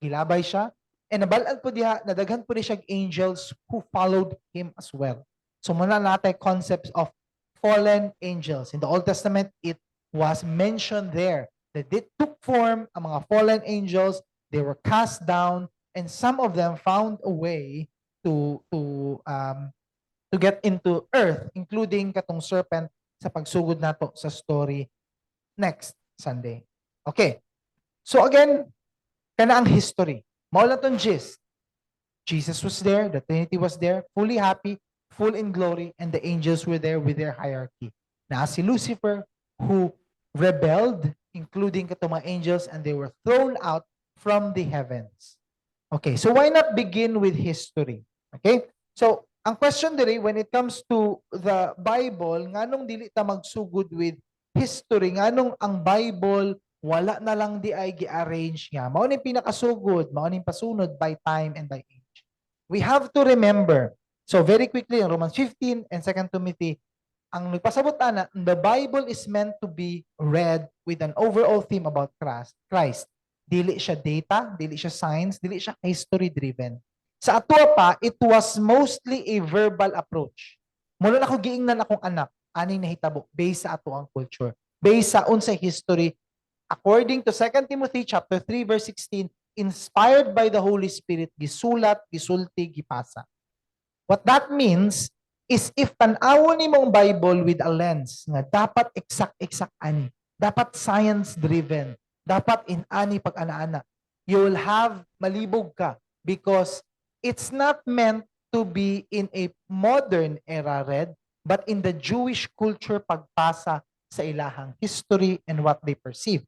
Speaker 1: Gilabay siya. And nabal-an pod diha, nadaghan pod ni siya angels who followed him as well. So mao na naa tay concepts of fallen angels. In the Old Testament, it was mentioned there that they took form ang mga fallen angels, they were cast down, and some of them found a way to get into earth, including katong serpent sa pagsugod nato sa story next Sunday. Okay. So again, kana ang history. Mao lang tong gist. Jesus was there, the Trinity was there, fully happy, full in glory, and the angels were there with their hierarchy. Naa si Lucifer who rebelled, including katong mga angels, and they were thrown out from the heavens. Okay, so why not begin with history? Okay? So, ang question diri, when it comes to the Bible, nganong dili ta magsugod with history, nganong ang Bible wala na lang diay gi-arrange nga mao ni pinakasugod, mao ni pasunod by time and by age? We have to remember. So very quickly, in Romans 15 and 2 Timothy, ang nagpasabot ana, the Bible is meant to be read with an overall theme about Christ. Christ. Dili siya data, dili siya science, dili siya history driven. Sa ato pa, it was mostly a verbal approach. Mao na ako giingnan akong anak, aning nahitabo based sa ato ang culture, based sa unsay history according to 2 Timothy chapter 3 verse 16, inspired by the Holy Spirit, gisulat, gisulti, gipasa. What that means is if tan-awon nimo ang Bible with a lens nga dapat exact-exact ani, dapat science driven, dapat in-ani pag ana-ana, you will have malibog ka because it's not meant to be in a modern era read, but in the Jewish culture pagpasa sa ilahang history and what they perceive.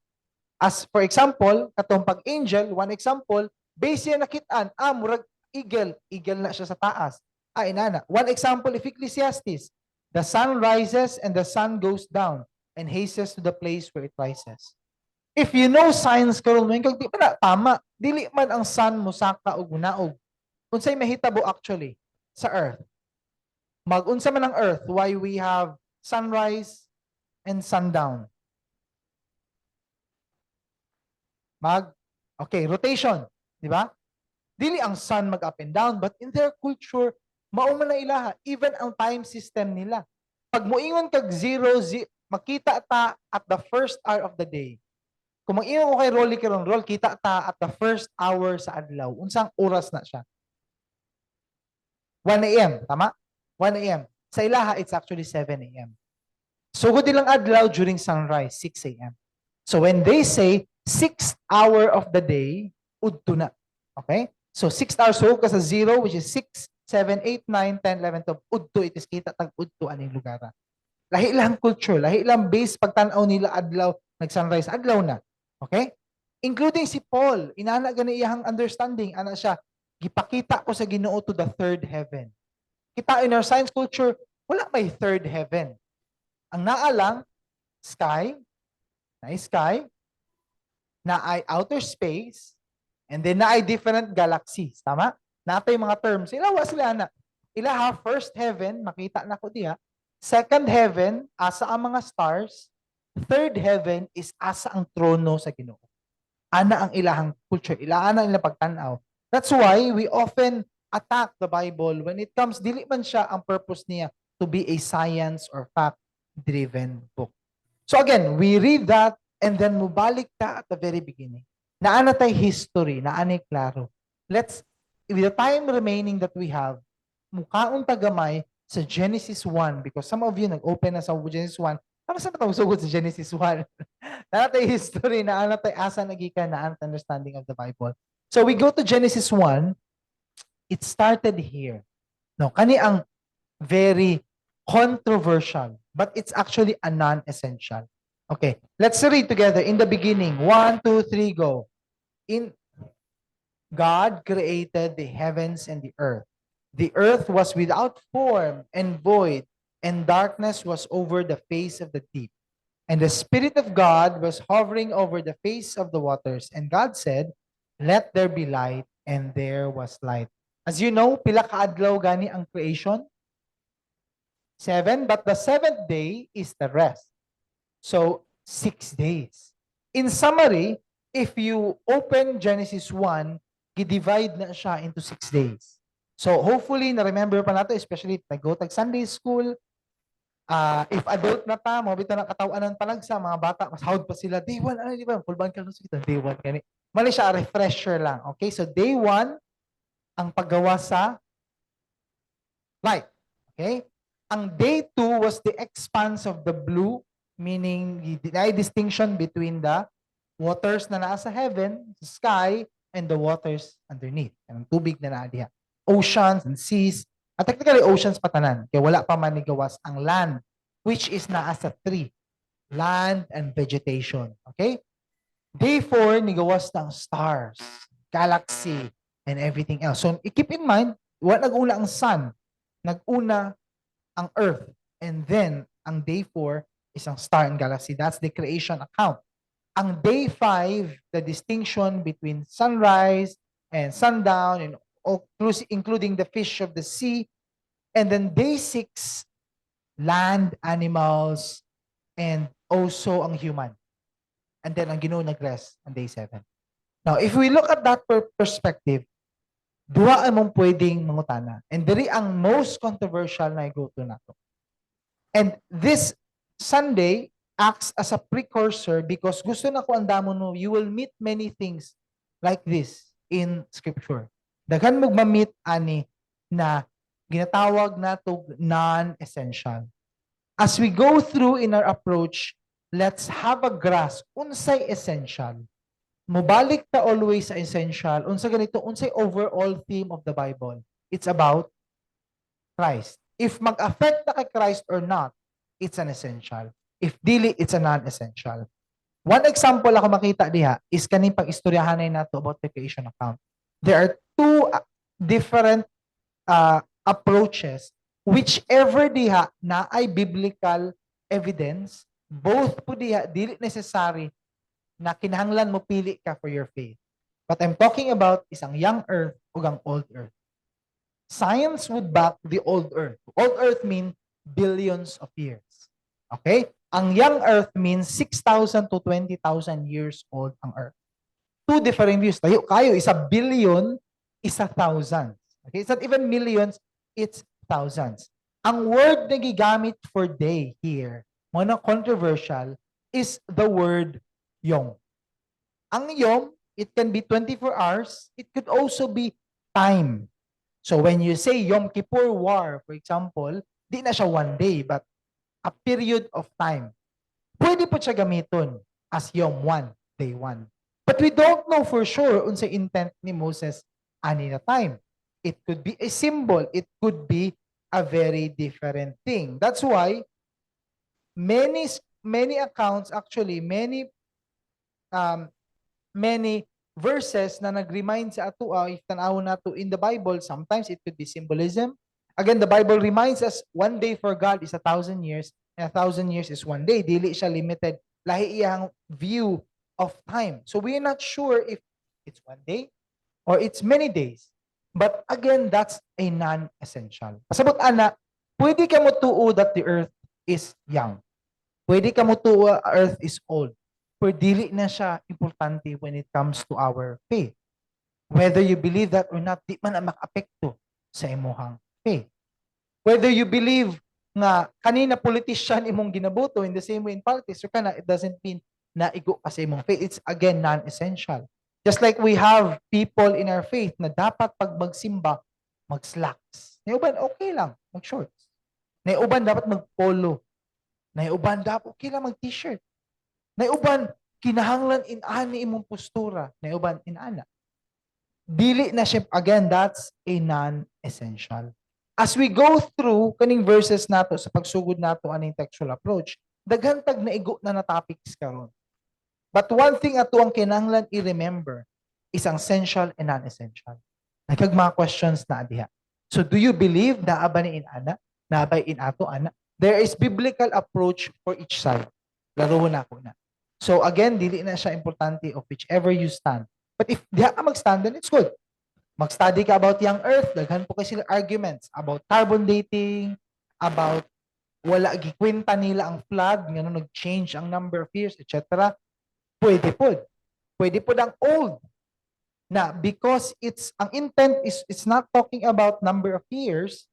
Speaker 1: As for example, katong pag-angel, one example, base siya nakitaan, murag eagle, eagle na siya sa taas. Inana. One example, if Ecclesiastes, the sun rises and the sun goes down and hastens to the place where it rises. If you know science karon mo, kag di pa na tama, dili man ang sun musaka og munaog. Unsay mahitabo actually sa earth? Mag-unsa man ang earth, why we have sunrise and sundown? Mag okay, rotation, di ba? Dili ang sun mag up and down, but in their culture, mao man na ilaha, even ang time system nila. Pag muingon kag 0, makita ta at the first hour of the day. Kung mag-ingon ko kay Rolly karon, "Roll, kita ta at the first hour sa adlaw." Unsang oras na siya? 1 a.m., tama? 1 a.m. Sa ilaha, it's actually 7 a.m. Sugod nilang adlaw during sunrise, 6 a.m. So when they say sixth hour of the day, udto na. Okay? So 6 hours, so ka sa 0, which is 6, 7, 8, 9, 10, 11, 12, udto, it is kita tag udto aning lugar. Lahi lang culture, lahi lang base pagtan-aw nila adlaw, nag-sunrise, adlaw na. Okay? Including si Paul, inana gani iyang understanding, ana siya, "Gipakita ko sa Ginoo to the third heaven." Kita in our science culture, wala may third heaven. Ang naa lang, sky, na sky, naay outer space, and then naay different galaxies. Tama? Naa tay mga terms. Ila wa sila ana. Ilaha first heaven, makita na ko diha. Second heaven, asa ang mga stars. Third heaven is asa ang trono sa Ginoo. Ana ang ilahang culture, ila ana ilang pagtan-aw. That's why we often attack the Bible when it comes, dili man siya ang purpose niya to be a science or fact driven book. So again, we read that and then mubalik ta at the very beginning. Naa na tay history, naa nay klaro. Let's, with the time remaining that we have, mukaon ta gamay sa Genesis 1 because some of you nag-open na sa Genesis 1. Para sa matawag sugod sa Genesis 1? Naa tay history, naa na tay asa nagikan, naa na tay understanding of the Bible. So we go to Genesis 1. It started here. No, kani ang very controversial, but it's actually a non-essential. Okay, let's read together. In the beginning, one, two, three, go. In God created the heavens and the earth. The earth was without form and void, and darkness was over the face of the deep. And the Spirit of God was hovering over the face of the waters. And God said, "Let there be light," and there was light. As you know, pila ka adlaw gani ang creation? Seven, but the seventh day is the rest. So, 6 days. In summary, if you open Genesis 1, Gi-divide na siya into 6 days. So hopefully na-remember pa nato, especially if nag-go tag Sunday school. If adult na ta, mao bitaw na katawanan panagsa, mga bata, mas hawd pa sila, "Day 1, ano, di ba? Full band ka, sige, day 1 kani." Mali siya, refresher lang. Okay, so day 1, ang paggawa sa light. Okay? Ang day 2 was the expanse of the blue, meaning the distinction between the waters na naa sa heaven, the sky, and the waters underneath. Ang tubig na naa diha. Oceans and seas. At technically, oceans patanan. Kaya wala pa man nigawas ang land, which is naa sa 3. Land and vegetation. Okay? Day 4, nigawas na ang stars, galaxy, and everything else. So, i-keep in mind, wala nag-una ang sun. Nag-una ang earth. And then, ang day 4 is ang star and galaxy. That's the creation account. Ang day 5, the distinction between sunrise and sundown, and including the fish of the sea. And then day 6, land, animals, and also ang human. And then ang Ginoo nag-rest on day 7. Now, if we look at that perspective, duha among pwedeng mangutana. And diri ang most controversial na i-go to nato. And this Sunday acts as a precursor because gusto na ko andamon mo, you will meet many things like this in Scripture. Daghan mo ma-meet ani na ginatawag nato non-essential. As we go through in our approach, let's have a grasp unsay essential. Mubalik ta always sa essential. Unsa ganito, unsay overall theme of the Bible? It's about Christ. If mag-affect na kay Christ or not, it's an essential. If dili, it's a non-essential. One example ako makita diha is kaning pag-istoryahan nato about the creation account. There are two different approaches. Whichever diha na ay biblical evidence, both po diha dili necessary na kinahanglan mo pili ka for your faith. What I'm talking about is ang young earth ug ang old earth. Science would back the old earth. Old earth mean billions of years. Okay? Ang young earth means 6,000 to 20,000 years old ang earth. Two different views. Tayo kayo, isa billion, isa thousands. Okay? It's not even millions, it's thousands. Ang word na gigamit for day here, mao na controversial, is the word yom. Ang yom, it can be 24 hours. It could also be time. So when you say Yom Kippur War, for example, di na siya one day, but a period of time. Pwede po siya gamiton as Yom 1, day 1. But we don't know for sure unsay intent ni Moses ani na time. It could be a symbol. It could be a very different thing. That's why many many accounts, actually many many verses na nag-remind sa ato, if tan-awon nato in the Bible, sometimes it could be symbolism. Again, the Bible reminds us one day for God is 1,000 years and 1,000 years is one day. Dili siya limited. Lahi iyang view of time. So we're not sure if it's one day or it's many days. But again, that's a non-essential. Pasabot ana, pwede ka mo tuo that the earth is young. Pwede ka mo tuo earth is old. Pero dili na siya importante when it comes to our faith. Whether you believe that or not, di man ang makaapekto sa imuhang faith. Whether you believe nga kanina politician imong ginaboto in the same way in politics or kana, it doesn't mean na igo ka sa imong faith. It's again non-essential. Just like we have people in our faith na dapat pag magsimba, mag-slacks. Nay uban okay lang, mag-shorts. Nay uban dapat mag-polo. Nay uban dapat okay lang mag-t-shirt. Nay uban kinahanglan in-ani imong postura. Nay uban in-ana. Dili na siya, again, that's a non-essential. As we go through kaning verses nato sa pagsugod nato aning textual approach, daghan tag naigo na na topics karon. But one thing ato ang kinahanglan i-remember is ang essential and non-essential. Nagkag mga questions na diha. So do you believe naa ba ni in-ana? Naa ba in ato ana? There is biblical approach for each side. Laro na ako na. So again, dili na siya importante of whichever you stand. But if diha ka mag-stand, then it's good. Mag-study ka about young earth, daghan po kasi sila arguments about carbon dating, about wala gikwenta nila ang flood, ngano nag-change ang number of years, etc. Pwede pod. Pwede pod ang old. Na because it's ang intent is it's not talking about number of years,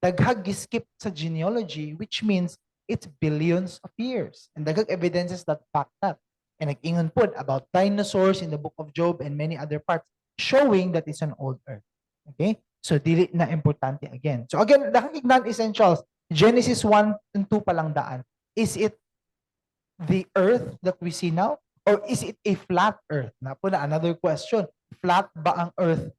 Speaker 1: daghag giskip sa genealogy, which means it's billions of years. And daghag evidences that back that. And nag-ingon pod about dinosaurs in the Book of Job and many other parts showing that it's an old earth. Okay? So dili na importante again. So again, daghang non-essentials. Genesis 1 and 2 pa lang daan. Is it the earth that we see now? Or is it a flat earth? Na po na another question. Flat ba ang earth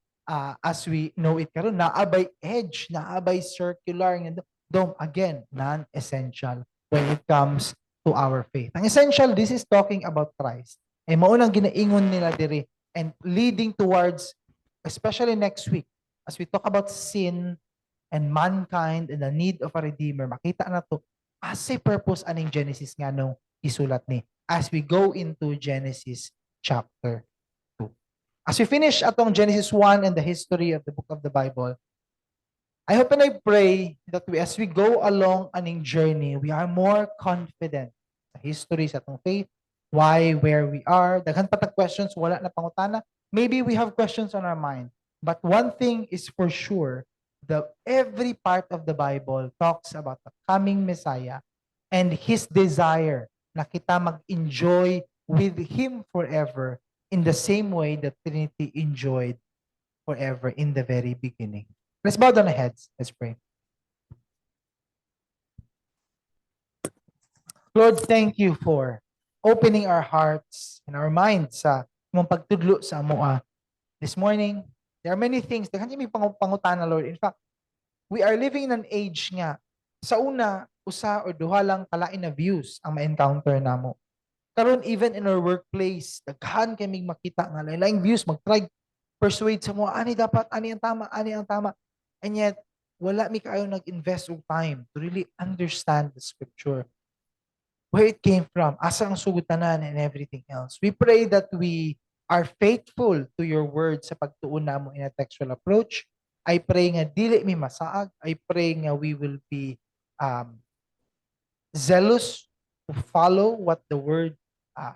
Speaker 1: as we know it karon? Naa bay edge, naa bay circular nga dome? Again, non-essential when it comes to our faith. Ang essential, this is talking about Christ. Ay mao nang ginaingon nila diri and leading towards, especially next week, as we talk about sin and mankind and the need of a redeemer, makita na to as a purpose aning Genesis nga nung isulat ni as we go into Genesis chapter 2. As we finish atong Genesis 1 and the history of the book of the Bible, I hope and I pray that we, as we go along aning journey, we are more confident sa history sa atong faith, why, where we are. Daghan pa tag questions, wala na pangutana. Maybe we have questions on our mind. But one thing is for sure, the every part of the Bible talks about the coming Messiah and his desire na kita mag-enjoy with him forever in the same way that Trinity enjoyed forever in the very beginning. Let's bow down our heads. Let's pray. Lord, thank you for opening our hearts and our minds sa imong pagtudlo sa amoa this morning. There are many things. Daghan may pangutana, Lord. In fact, we are living in an age nga sa una, usa or duha lang kalain na views ang ma-encounter namo. Karon, even in our workplace, daghan kay mig makita nga lain views, mag-try persuade sa mo ani dapat, ani ang tama, ani ang tama. And yet wala mi kaayo nag-invest og time to really understand the scripture, where it came from, asa ang sugod tanan and everything else. We pray that we are faithful to your word sa pagtuon namo in a textual approach. I pray nga dili mi masaag. I pray nga we will be zealous to follow what the word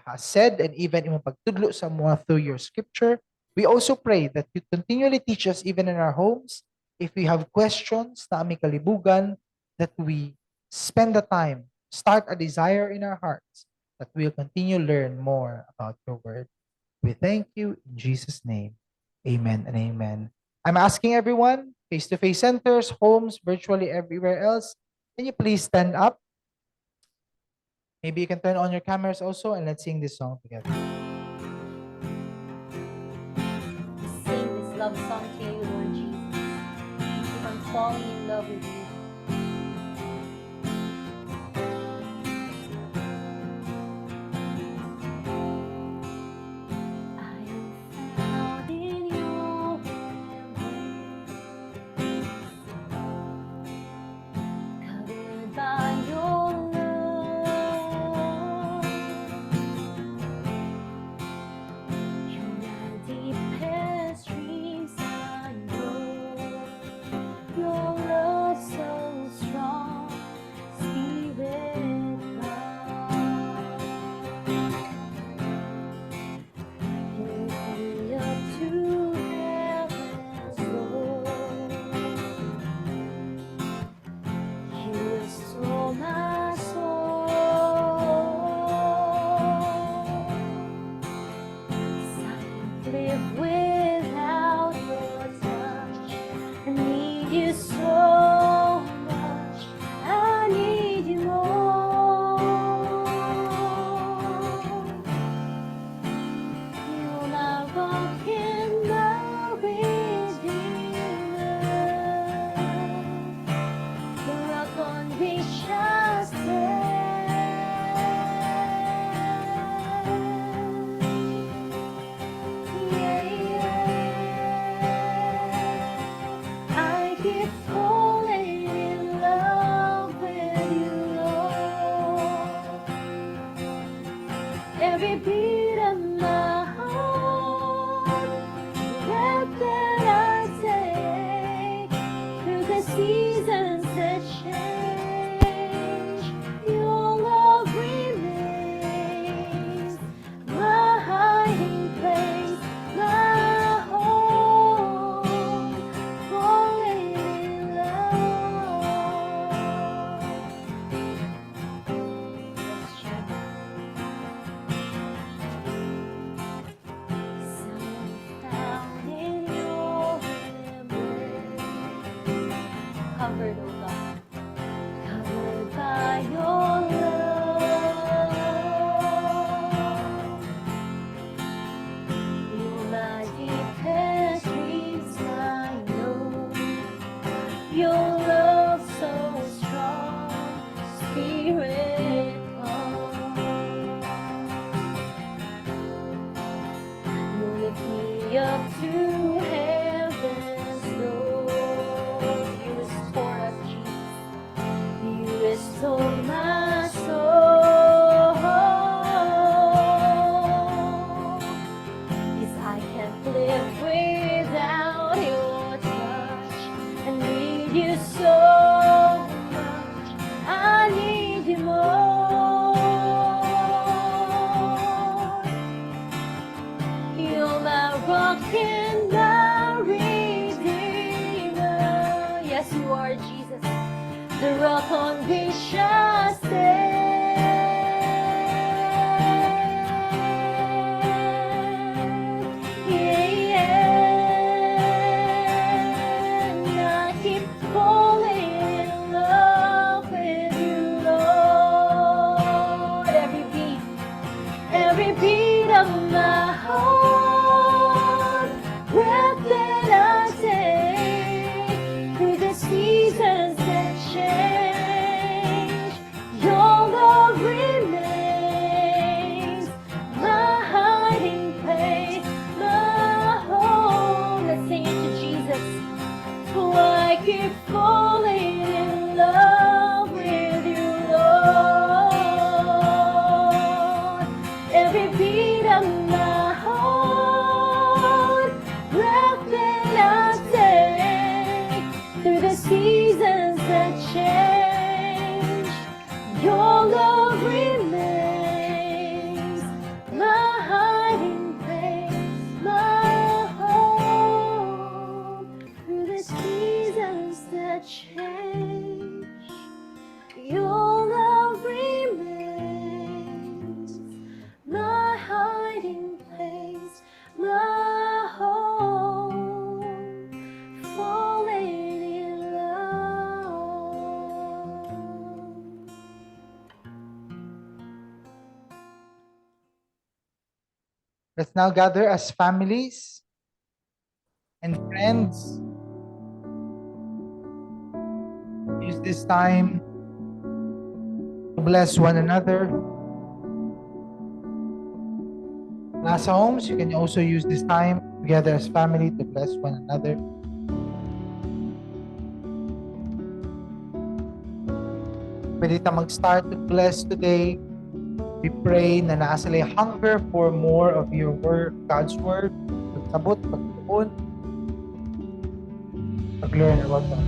Speaker 1: has said and even imong pagtudlo sa amoa through your scripture. We also pray that you continually teach us even in our homes. If we have questions na aming kalibugan, that we spend the time, start a desire in our hearts, that we'll continue learn more about your word. We thank you in Jesus' name. Amen and amen. I'm asking everyone, face-to-face centers, homes, virtually everywhere else, can you please stand up? Maybe you can turn on your cameras also and let's sing this song together.
Speaker 2: Sing this love song to you, Lord Jesus. Keep on falling in love with you. I am found in your embrace, covered by your love. You're my deepest dreams, I know. Your love so strong, Spirit love. You lift me up to heaven's throne. You restore my soul. I can't live without your touch. I need you so much. I need you more. You're my rock and my redeemer, the rock on which I stand. Yeah. I keep falling in love with you, Lord. Every beat of my heart, breath that I take, through the seasons that change, your love remains my hiding place, my by your love. You're my deepest dreams, I know. Your love so strong, Spirit, come. You lift me up to heaven's door. You restore us, Jesus. You restore my soul. 'Cause I can't live without your touch. I need you so much. I need you more. You're my rock and my redeemer. Yes, you are, Jesus, the rock on which I stand. Yeah. And I keep falling in love with you, Lord. Every beat of my heart, breath that I take through the seasons that change, your love remains my hiding place, my home. Let's sing it to Jesus. Oh, I keep falling in love with you, Lord. Every beat of my heart, breath that I take through the seasons that change, your love remains my hiding place, my home. Through the seasons that change, your love remains my hiding place, my home, falling in love.
Speaker 1: Let's now gather as families and friends. Use this time to bless one another. Nasa homes, you can also use this time together as family to bless one another. Pwede ta mag-start to bless today. We pray na naa sila hunger for more of your word, God's word, pagsabot, pagtuon, pag-learn about God.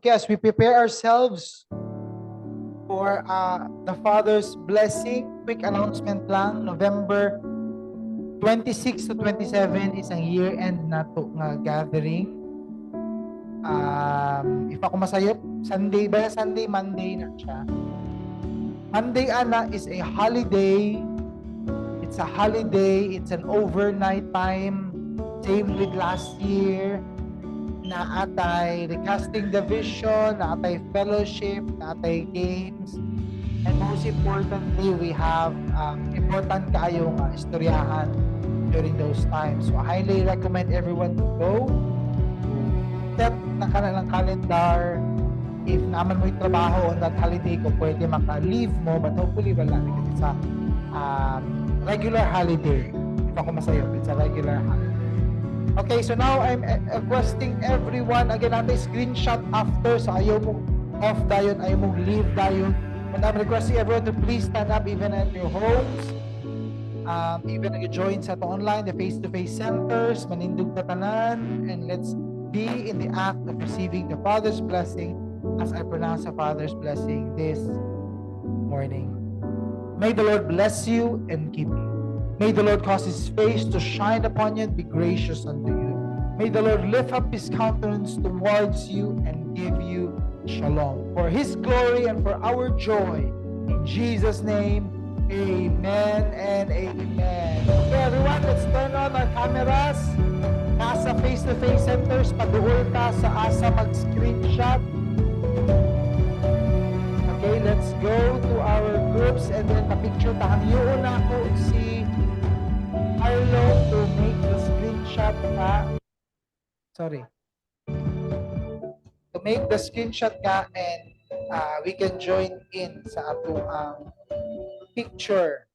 Speaker 1: Okay, as we prepare ourselves for the Father's blessing, quick announcement lang, November 26 to 27 is ang year-end nato nga gathering. If ako masayop, Sunday ba? Sunday, Monday na siya. Monday, ana, is a holiday. It's a holiday. It's an overnight time. Same with last year. Naa tay recasting the vision, naa tay fellowship, naa tay games. And most importantly, we have important kaayo nga istoryahan during those times. So I highly recommend everyone to go. Set na ka na ng calendar. If naa man mo'y trabaho on that holiday, kung pwede maka-leave mo, but hopefully wala because it's a regular holiday. If ako masayop, it's a regular holiday. Okay, so now I'm requesting everyone, again, naa tay screenshot after, so ayaw mo off dayon, ayaw mo leave dayon. But I'm requesting everyone to please stand up even at your homes. Even nag-join sa ato online, the face-to-face centers, manindog ta tanan, and let's be in the act of receiving the Father's blessing as I pronounce the Father's blessing this morning. May the Lord bless you and keep you. May the Lord cause His face to shine upon you and be gracious unto you. May the Lord lift up His countenance towards you and give you shalom. For His glory and for our joy. In Jesus' name, amen and amen. Okay, everyone, let's turn on our cameras. Nasa face-to-face centers, paduol ta sa asa mag-screenshot. Okay, let's go to our groups and then pa-picture ta. Hangyoon nako si Carlo to make the screenshot ka. Sorry. To make the screenshot ka and we can join in sa ato ang picture.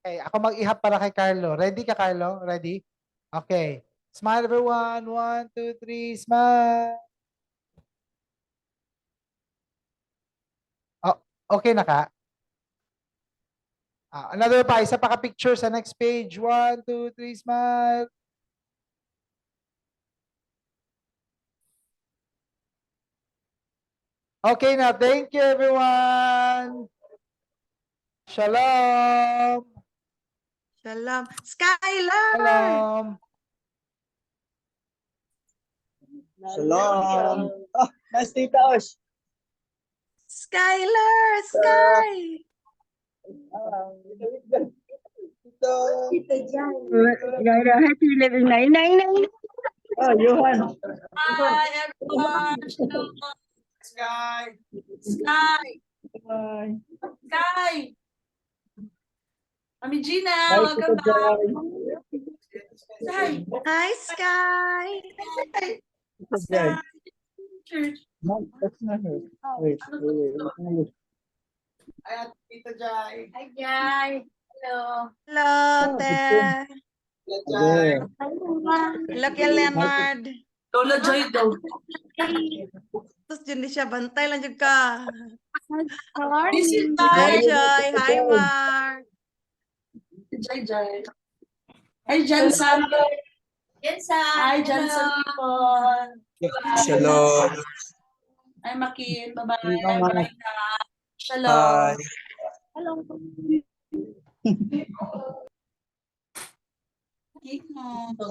Speaker 1: Okay, ako mag-ihap para kay Carlo. Ready ka, Carlo? Ready? Okay. Smile, everyone. One, two, three, smile. Oh, okay na ka? Ah, another pa, isa pa ka picture sa next page. One, two, three, smile. Okay na. Thank you, everyone. Shalom.
Speaker 3: Shalom. Skylar!
Speaker 1: Shalom.
Speaker 4: Shalom. Oh, nice Tita Osh.
Speaker 3: Skylar! Sky!
Speaker 4: Tito.
Speaker 5: Happy living nine nine nine.
Speaker 4: Oh, Johan.
Speaker 6: Hi, everyone. Shalom.
Speaker 4: Sky.
Speaker 6: Sky.
Speaker 4: Bye.
Speaker 6: Sky. Mami Gina,
Speaker 4: Bye,
Speaker 6: welcome
Speaker 4: Tita
Speaker 6: back.
Speaker 4: Joy.
Speaker 6: Sky.
Speaker 3: Hi, Sky!
Speaker 4: Tita Joy.
Speaker 6: Sky. Church.
Speaker 4: No, that's not her. Wait, wait, wait.
Speaker 6: Hi, Jai. Hello.
Speaker 3: Hello, te.
Speaker 4: There.
Speaker 3: Hello, kay Leonard.
Speaker 6: Lola Joy daw.
Speaker 3: Tapos dyan di siya, bantay lang dyan ka.
Speaker 6: This is
Speaker 3: Hi,
Speaker 6: Jai.
Speaker 3: Joy. Hi, Mark.
Speaker 6: Jai Jai. Hi, Jansan.
Speaker 2: Jensen.
Speaker 6: Hi, Jansan people.
Speaker 7: Shalom.
Speaker 6: Hi, Makin. Bye-bye.
Speaker 4: Hello,
Speaker 6: Hi,
Speaker 4: Mark.
Speaker 6: Marika. Shalom.
Speaker 7: Bye.
Speaker 2: Hello.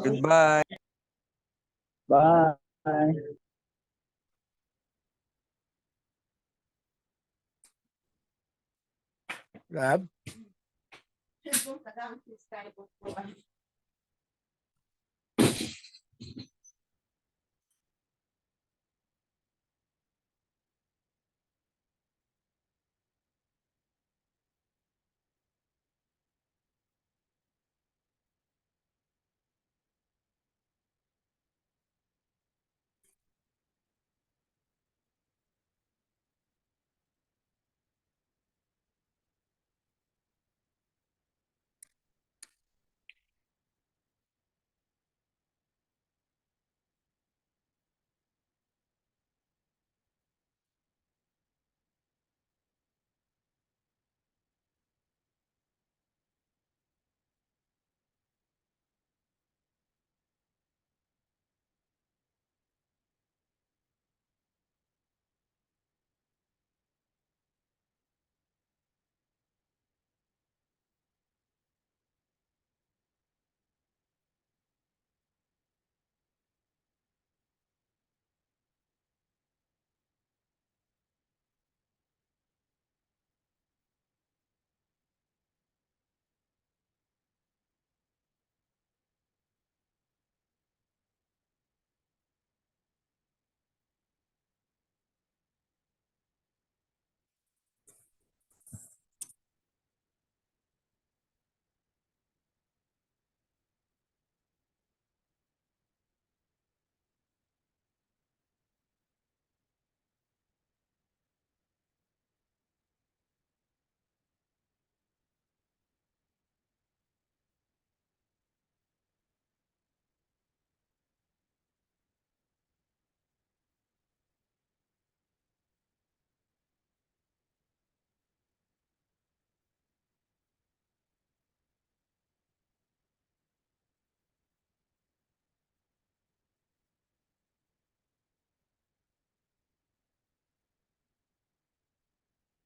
Speaker 7: Goodbye.
Speaker 4: Bye.
Speaker 1: Gab?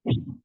Speaker 1: Bye.